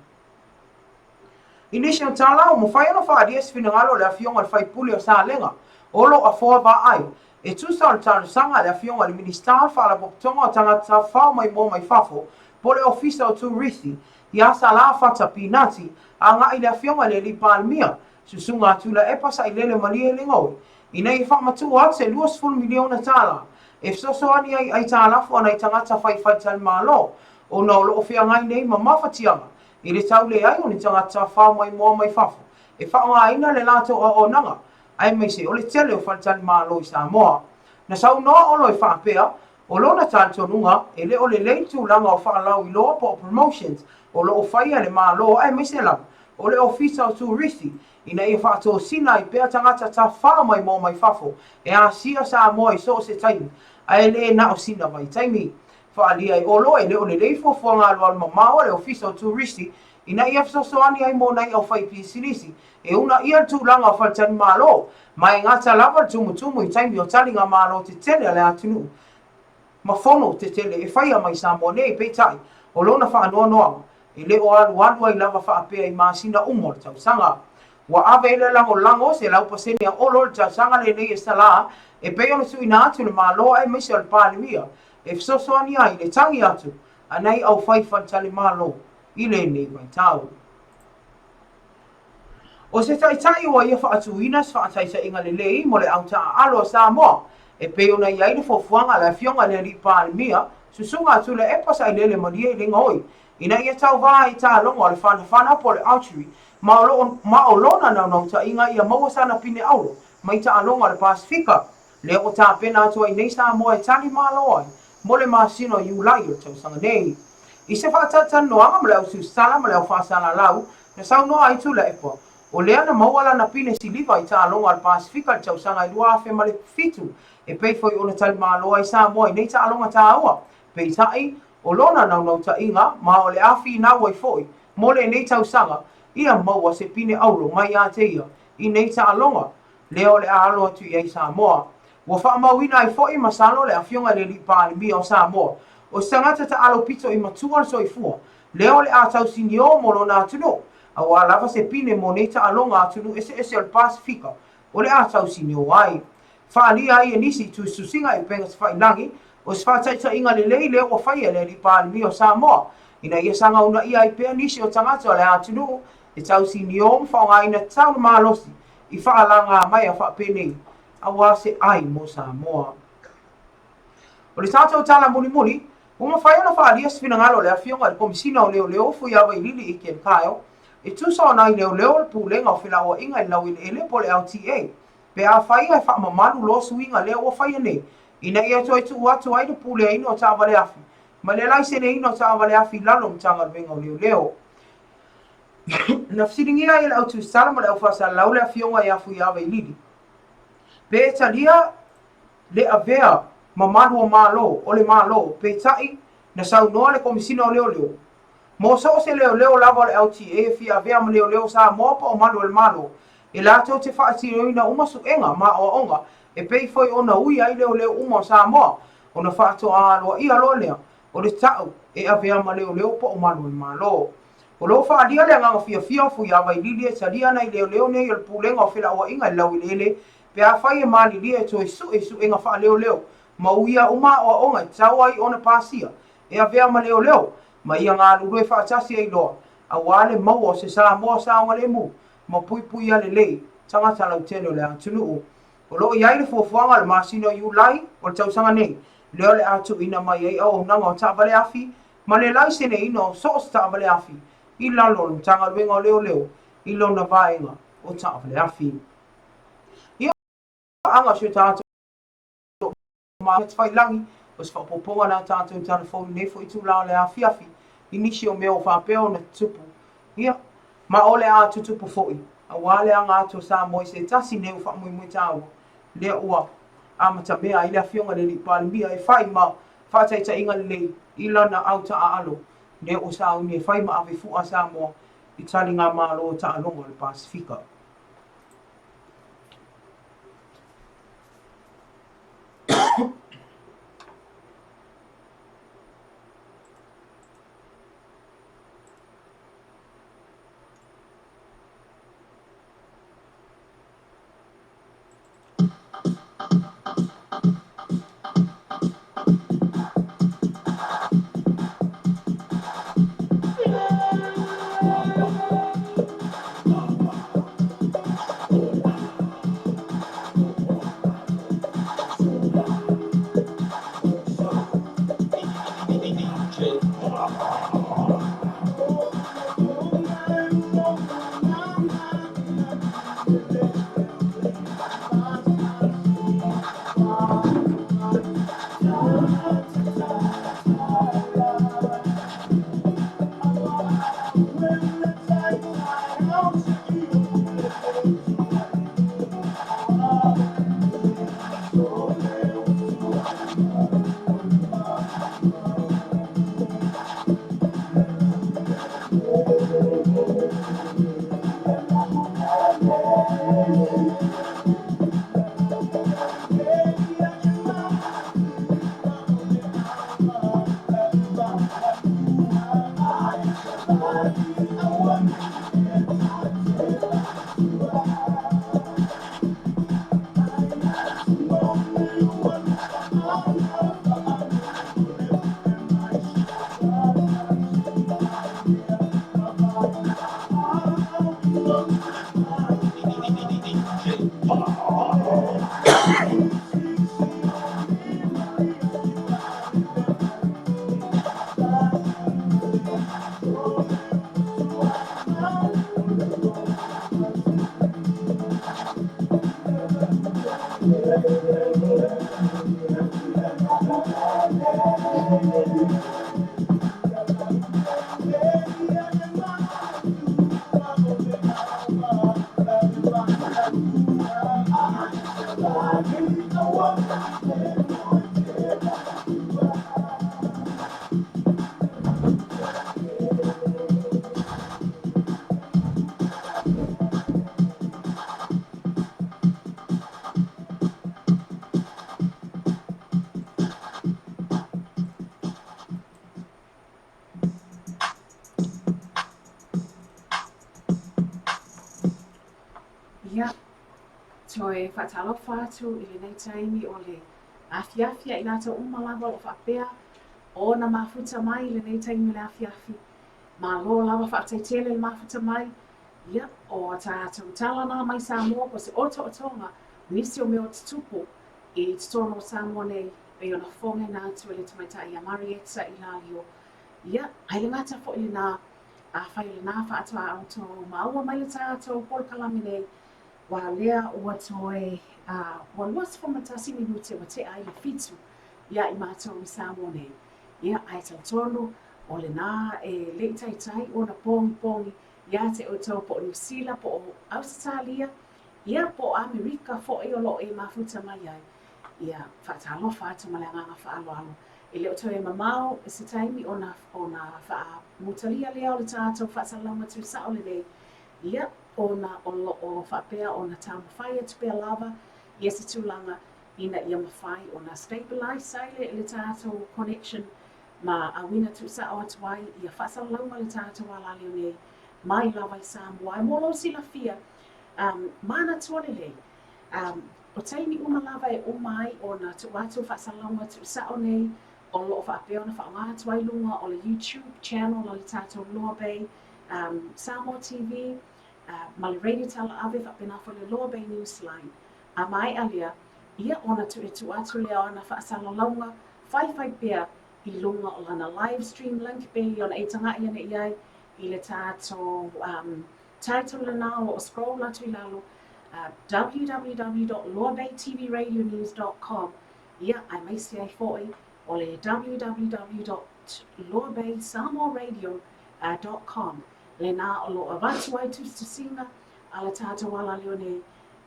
I nisi o tala, ua mafai ona faaalia se finagalo o le Afioga i le Faipule o Salega, Olo Afoa Vaai, e tusa o le talosaga a le Afioga i le Minisita o le Faalapotopotoga o Tagata Tafafao Maimoa Mai Fafo po o le Ofisa o Turisi, ia Salā Fata Pinati, agai i le Afioga i le Alii Palemia, Susuga a Tuilaepa Sailele Malielegaoi, ina ia faamatuu atu se $20 miliona tala e fesoasoani ai i aitalafu a nai tagata fai faletalimalo ona o lo o feagai nei ma mafatiaga i le tau leai o ni tagata tafafao maimoa mai fafo e faaaogaina le latou auaunaga aemaise o le tele o faletalimalo i Samoa. Na saunoa Olo e faapea, o lona talitonuga e le o lelei le tulaga o faalauiloa po o promotions o lo o faia e le Malo aemaise lava o le Ofisa o Turisi ina ia faatosina ai pea tagata tafafao maimoa mai fafo e asia Samoa i so o se taimi ae le na o sina vaitaimi. Faaalia e Olo e le o lelei fuafuaga alualu mamao a le Ofisa o Turisi ina ia fesoasoani ai mo nai aufaipisinisi e uunaia le tulaga o faletalimalo ma e gata lava le tumutumu i taimi o taliga malo tetele a le atunuu ma fono tetele e faia mai Samoa nei. Peitai, o lona faanoanoaga, e le o alualu ai lava faapea i masina uma o le tausaga. Ua ave ai le lagolago 100% a Olo i le tausaga lenei e Salā e pei ona tuuina atu i le Malo aemaise o le Palemia e fesoasoani ai i le tagi atu a nai aufai faletalimalo i lenei vaitau. O se taitai ua ia faatuina se faataitaiga lelei mo le au taaalo a Samoa e pei ona i ai le fuafuaga a le Afioga i le Alii Palemia, Susuga a Tuilaepa Sailele Malie Legaoi, ina ia tauvā ai i taaloga o le fanafana po o le archery ma o lo ma o lona naunautaiga ia maua sana pine auro mai taaloga o le Pasefika lea ua tapena atu ai nei Samoa e tali malo ai mo le masina o Iulai o le tausaga nei. I se faatalatalanoaga ma le au tusitala ma le au faasalalau na saunoa ai Tuilaepa, o lea na maua lana pine siliva i taaloga a le Pasefika i le tausaga e 2007, e pei foi ona tali malo ai Samoa i nei taaloga taua. Peitai, o lona naunautaiga ma o le a finau ai foi mo lenei tausaga ia maua se pine auro mai ia te ia i nei taaloga lea o le a alo atu i ai Samoa. Ua faamauina ai foi masalo le Afioga i le Alii Palemia o Samoa, o se tagata taalo pito i matua le soifua, lea o le a tausinio mo lona atunuu, auā lava se pine mo nei taaloga atunuu eseese o le Pasefika o le a tausinio ai. Faaalia ai e nisi i tusitusiga i upega tafailagi O se faataitaiga lelei lea ua faia e le Alii Palemia o Samoa, ina ia saga uunaia ai pea nisi o tagata o le atunuu e tausinio ma faaaogaina tatau le malosi i faalagamaea faapenei aua se ai mo Samoa. O le tatou tala mulimuli, ua mafai ona faaalia se finagalo o le Afioga i le Komesina o Leoleo Fuiavailili Etienne Kyle e tusa o nai leoleo o le Pulega o Felauaiga i le Laueleele po o le LTA pe afai e faamamalu loa suiga lea ua faia nei ina ia toe tuu atu ai le puleaina o taavale afi ma le laiseneina o taavale afi i lalo o Matagaluega o Leoleo. Na fesiligia ai e le au tusitala ma le au faasalalau le Afioga ia Fuiavailili pe talia le avea ma malu o Malo o le Malo, peitai, na saunoa le Komesina o Leoleo, Mo so o se leoleo lava o le LTA e fia avea ma leoleo o Samoa po o malu o le Malo, e latou te faatinoina uma suega ma aoaoga e pei foi ona ui ai leoleo uma o Samoa, ona faatoa aloaia loa lea o le ta'u e avea ma leoleo po o malu o le Malo. O lo o faaalia le agaga fiafia o Fuiavailili e talia nai leoleo nei o le Pulega o Felauaiga i le Laueleele pe afai e malilie e toe sue i suega faaleoleo ma uia uma aoaoga e tatau ai ona pasia e avea ma leoleo ma ia galulue faatasi ai loa aua le maua o se Samoa saogalemu ma puipuia lelei tagata lautele o le atunuu. O lo o i ai le fuafuaga o le masina o Iulai o le tausaga nei lea o le a tuuina mai ai auaunaga o taavale afi ma le laiseneina o so o se taavale afi i lalo o le Matagaluega o Leoleo i lona vaega o taavale afi. Ia paaga o si o tatou Matafailagi, o se faaopoopoga lea a tatou tala fou i lenei foi itula o le afiafi i nisi o mea ua faapea ona tutupu, ia, ma o le a tutupu foi, aua le aga atu o Samoa i se tasi nei o faamoemoe taua, lea ua amatamea ai le Afioga i le Alii Palemia e fai ma faataitaiga lelei i lana au taaalo, lea ua sauni e fai ma ave fua a Samoa i taligamalo o taaloga o le Pasefika. Ia, toe faatalofa atu i lenei taimi o le afiafi ia i latou uma lava o lo o faapea ona mafuta mai i lenei taimi o le afiafi. Malo lava faafetai tele le mafuta mai. Ia, o a tatou tala na mai Samoa po o se otootoga nisi o mea o tutupu i totonu o Samoa nei pei ona fofogaina atu e le tamaitai ia Marietta Ilalio. Ia, ae le gata foi lenā, afai o lenā faatoa outou maua mai le tatou polokalame nei, ua lea ua toe, ua 21 minute ua tea ai le fitu iā i matou i Samoa nei. Ia, ae talitonu o lenā e le i taitai ona pogipogi iā te outou po o Niu Sila po o Ausetalia, ia po o Amerika foi o lo o e mafuta mai ai. Ia, faatalofa atu ma le agaga faaaloalo. E le o toe mamao se taimi ona ona faamutalia lea o le tatou faasalalauga tuusao lenei, ia, ona o lo o faapea ona taumafai atu pea lava ia se tulaga ina ia mafai ona stabilize ai le le tatou connection ma auina tuusao atu ai ia faasalalauga le tatou alaleo nei mai lava i Samoa. Ae mo lou silafia, um, manatua lelei, um, o taimi uma lava e uma ai ona tuu atu faasalalauga tuusao nei o lo o faapea ona faaaoga atu ai luga o le YouTube channel a le tatou Loa Bay um, Samoa TV uh, ma le Radio Talaave faapena foi le Loa Bay Newsline. A maea lea, ia ona toe tuu atu lea o ana faasalalauga faifai pea i luga o lana live stream link pei ona e taga'i ane i ai i le tatou um, title lenā o lo o scroll atu i lalo, uh, www.loabaytvradionews.com ia, aemaise ai foi o le www.loabaysamoaradio.com lenā o lo o avatu ai tusitusiga a le tatou alaleo nei,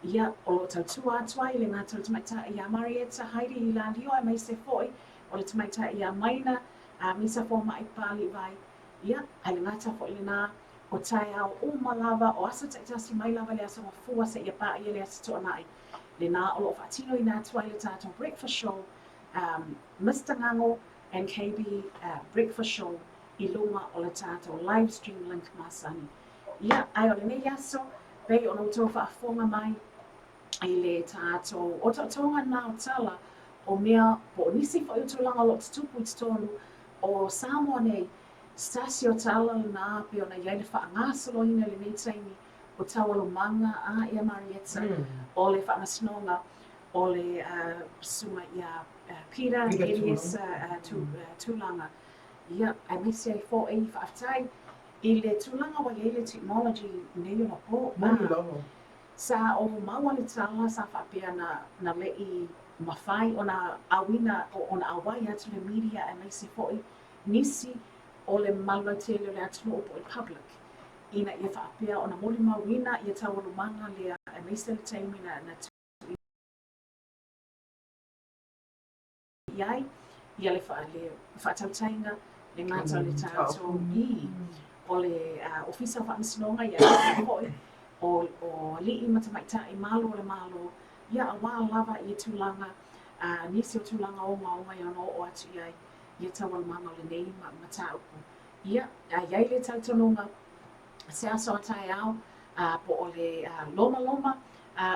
ia, o lo o tautua atu ai le gata o le tamaitai ia Marietta Heidi Ilalio aemaise foi o le tamaitai ia Maina a Misa Foma'i Papali'ivai, ia, ae le gata foi lenā, o taeao uma lava, o aso taitasi mai lava le Aso Gafua seia paia le Aso Toonai, lenā o lo o faatinoina atu ai le tatou breakfast show, um, Mister Gago and KB uh, breakfast show i luga o le tatou live stream link masani. Ia, ae o lenei aso, pei ona outou faafofoga mai i le tatou otootoga na o tala o mea po o nisi foi o tulaga o lo o tutupu i totonu o Samoa nei, se tasi o tala lenā pei ona i ai le faagasoloina i lenei taimi o taualumaga a ia Marietta o le faamasinoga o le susuga ia Peter Eliesa Tulaga. Ia, aemaise ai foi faafetai i le tulaga ua i ai le technology nei ona po. Moni lava. Sa ou maua le tala sa faapea na na leʻi mafai ona auina ona auai atu le media aemaise foi nisi o le mamalu lautele o le atunuu po o le public ina ia faapea ona molimauina ia taualumaga lea aemaise le taimi na na i ai ia le faatautaiga le gata o le tatou i o le Ofisa o Faamasinoga ia aemaise foi o o alii ma tamaitai malo o le Malo ia auā lava ia tulaga nisi o tulaga ogaoga e ono oo atu i ai ia taualumaga o lenei mataupu. Ia, a i ai le talitonuga se aso a taeao po o le lomaloma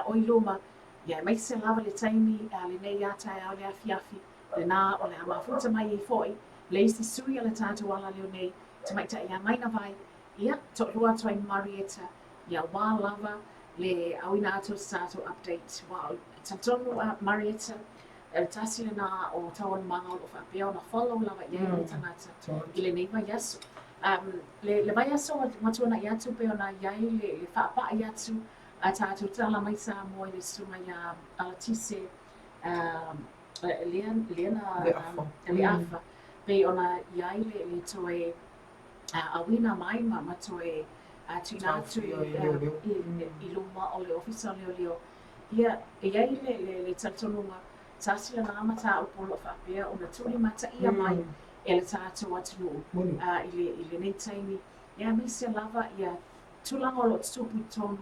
o i luma, Ia aemaise lava le taimi lenei a taeao le afiafi, lenā o le a mafuta mai ai foi le isi sui a le tatou alaleo nei, tamaitai ia Maina Vai, ia, toalua atu ai ma Marietta, ia wā lava le auina atu o se tatou update, wā o talitonu a Marietta, le tasi lenā o taualumaga o lo o faapea ona follow lava i ai le tagata i lenei vaiaso. Um, le, le vaiaso ua tuana'i atu pei ona i ai le, le faapa'i atu A tatou tala mai Samoa i le susuga iā Alatise lea lea na Leafa pei ona i ai le le toe auina mai ma ma toe tuuina atu i luma o le Ofisa o Leoleo. Ia, e i ai le le le talitonuga tasi lenā mataupu o lo o faapea ona tuulimataia mai e le tatou atunuu i le i lenei taimi, ia aemaise lava ia tulaga o lo o tutupu i totonu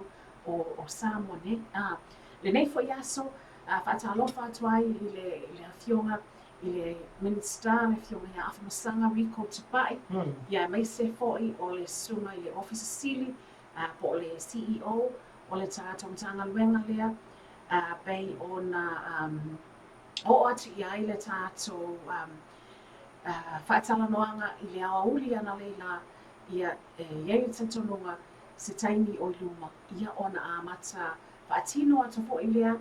o, o Samoa nei. A, lenei foi aso, a, faatalofa atu ai i le, i le afioga i le Minisita, le afioga ia Afamasaga Rico Tupai, mm. ia aemaise foi o le susuga i le Ofisa Sili, a, po o le CEO o le tatou Matagaluega lea, a, pei ona um, Oo atu i ai le tatou faatalanoaga i le aoauli analeila, ia, e i ai le talitonuga se taimi o i luma, ia ona amata faatino atu foi lea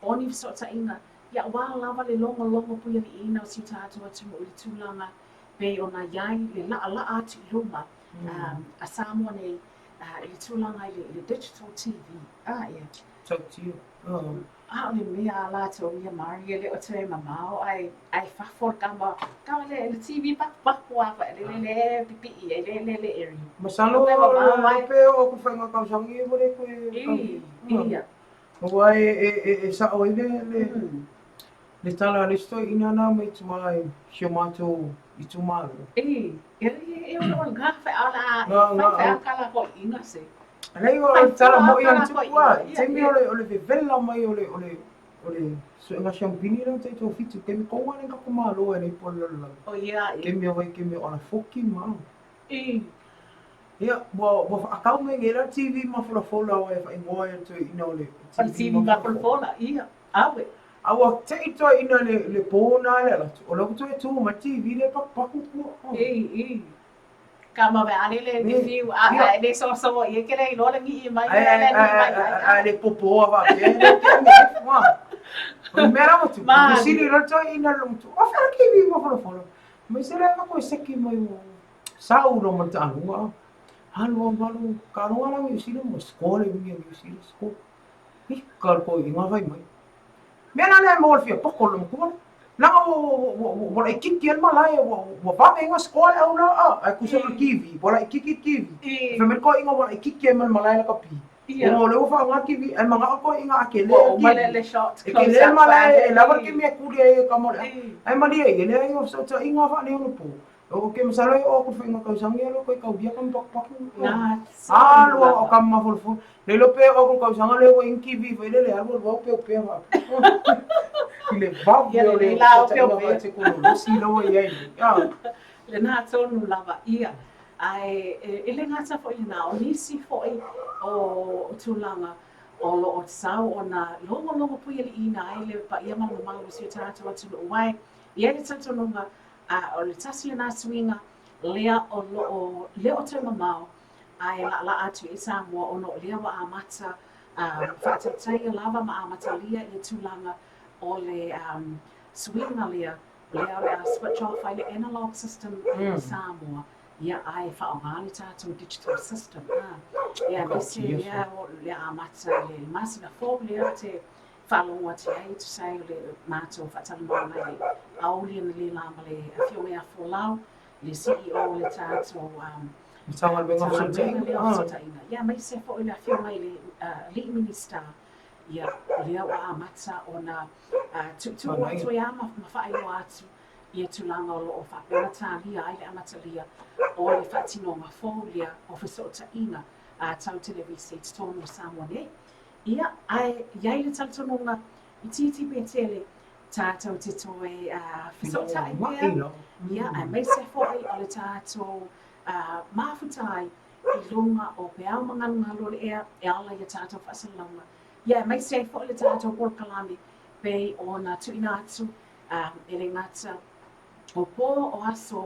o ni fesootaiga, ia aua lava le logologo puialiiina o si o tatou atunuu i le tulaga pei ona i ai le laalaa atu i luma a Samoa nei i le tulaga i le digital TV. Ia. Tautia. A o le mea a latou ia Mari e le o toe mamao ae ae fafo le kama kama le le TV pakupaku a fa le le le pipii ai le le le eri. Masalo Toe mamao ai. Pe o ku whainga kausangi e wale koe I, ia. Aua e e e e sao ai le le le tala a le isi toeaina na mai tua i si o matou itumalo. I, e e o o nga fa ala fa fa kala ko inga se. Leai o le tala moi a le tupu a, i taimi o le o le vevela mai o le o le o le suega siampini lea o taitoafitu, taimi kou a le kako malo e le po le lalolagi. O ia e. Kemi o kemi o ala foki ma. I. Ia, ua ua whaakau mai nge la TV mafolafola o e whaingoa e toe ina o le TV mafolafola, ia, awe. A ua tei toe ina le le pō nā le ala, o le toe tū ma TV le pakupaku kua. I, i. Ka ma ve ale le le fiu a a le so so i ke le lo le ngi mai le le ngi mai a le popo a va ke le ke me wa o me ra tu ma sili ro to ina lo tu o fa ki vi mo folo folo mai se le va ko seki mai o sa u lo mo ta lu a halu halu ka ro ala mi sili mo skole mi mi sili sko i ka ko i nga vai mai Mea la lea e maua le fia poko o le lomatuga lea. Leaga ua, ua, ua, ua, ua laitiiti ai le malae, ua, ua vave ai gasikoa le au la, a, ae tusa ma le TV, ua laitiiti le TV. Fai mai le toeaina ua laitiiti ai ma le malae laka pi. Ona o lea ua faaaoga le TV, ae manao le toeaina a tele le TV, e tele le malae e lava le taimi e tuli ai e kama o le ata. Ae malie ia, leai o fesootaiga faaneionapo. Ou te masalo e oo atu i le faiga tausaga ia loa toe taulia kama pakupaku. Alu a o kama mafolafolo. Le iloa pe oo atu i le tausaga lea ua i ai ni TV foi lele alu alu lava opeopea faapea. I le vave o le fesootaiga faatekonolosi lea ua i ai nei. Lena tonu lava ia. Ae e le gata foi i lena, o nisi foi o tulaga o lo o tatau ona logologo puialiiina ai le paia ma le mamalu o si o tatou atunuu ae i ai le talitonuga A o le tasi lena suiga lea o lo o le o toe mamao ae laalaa atu i Samoa ona o lea ua amata faatautaia lava ma amatalia ia tulaga o le suiga lea, lea o le a switch off ai le analog system i Samoa, ia ae faaaoga le tatou digital system. Ia aemaise lea o le a amata i le masina fou lea ou te Faalogo atu ai e tusa ai o le matou faatalanoaga i le aoauli analeila ma le Afioga ia Folau, le CEO o le tatou Matagaluega o Fesootaiga. Ia, aemaise foi le Afioga i le Alii Minisita, ia, o lea ua amata ona tuutuu atu ai lava ma faailoa atu ia tulaga o lo o faapea ona talia ai le amatalia o le faatinoga fou lea o fesootaiga tau televise i totonu o Samoa nei. Ia, ae i ai le talitonuga, itiiti pe tele, tātou te toe fesootai pea, ia, aemaise foi o le tātou mafuta ai i luga o peau magalugalu o le ea e ala i a tātou faasalalauga, ia, aemaise ai foi le tātou polokalame pei ona tuuina atu e le gata o pō o aso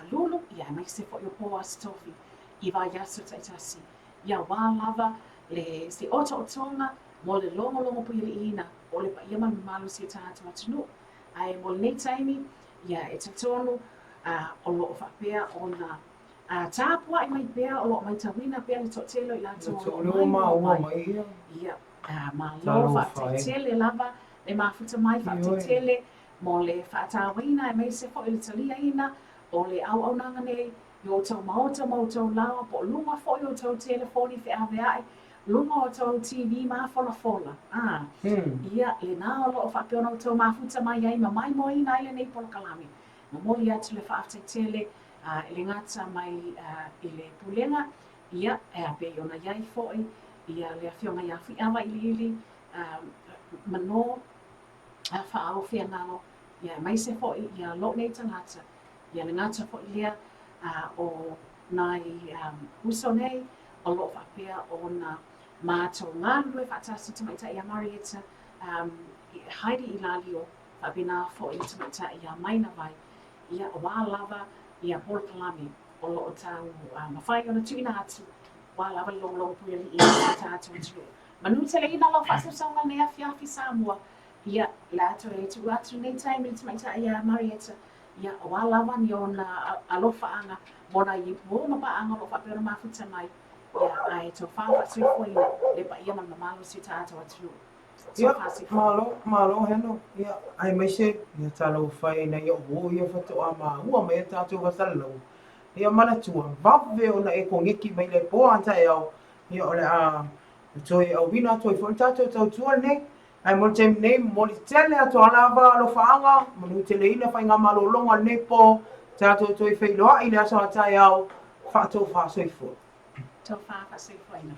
lulu, ia, aemaise foi o pō o aso tofi i vaiaso taitasi. Ia wā lava le se otootoga mo le logologo puialiiina o le paia ma le mamalu o si o tatou atunuu. Ae mo lenei taimi, ia e talitonu o lo o faapea ona tapuai mai pea, o lo o maitauina pea le toatele o i latou o lo o maua mai. Ia, malo faafetai tele lava le mafuta mai, faafetai tele mo le faatauaina aemaise foi o le taliaina o le auaunaga nei I outou maota ma outou laoa po o luga foi o outou telefoni feaveaʻi, luga o outou TV mafolafola, a, ia, lena o lo o faapea ona outou mafuta mai ai ma maimoaina ai lenei polokalame. Momoli atu le faafetai tele i le gata mai i le Pulega, ia, e pei ona i ai foi ia le Afioga ia Fuiava Iliili Manō Faaao Feagago, ia, aemaise foi ia lou nei tagata, Ia le gata foi lea o nai uso nei o lo o faapea ona matou galulue faatasi tamaitai ia Marietta, Heidi Ilalio. Faapena foi le tamaitai ia Mainavai, ia aua lava ia polokalame o lo o tau mafai ona tuuina atu aua lava le logologo puialii o si o tatou atunuu. Manuteleina lau faasausauga i lenei afiafi Samoa, ia, o le a toe tuu atu lenei taimi i le tamaitai ia Marietta, ia, aua lava ni ona alofaaga mo nai uo ma paaga o lo o faapea ona mafuta mai, ia, ae tofa faasoifuaina le paia ma le mamalu o si o tatou atunuu. Ia, malo, malo Heno, ia, aemaise, ia talofa e nai o'u uo ia faatoa maua mai a tatou faasalalau. Ia manatua, vave ona e koneki mai le po a taeao, ia o le a toe auina atu ai foi le tatou tautua lenei. Ae mo le taimi nei, momoli tele atu a lava alofaaga, manuteleina faigamalologa o lenei po, tatou toe feiloai i le aso a taeao, faatofa soifua. Tofa faasoifuaina.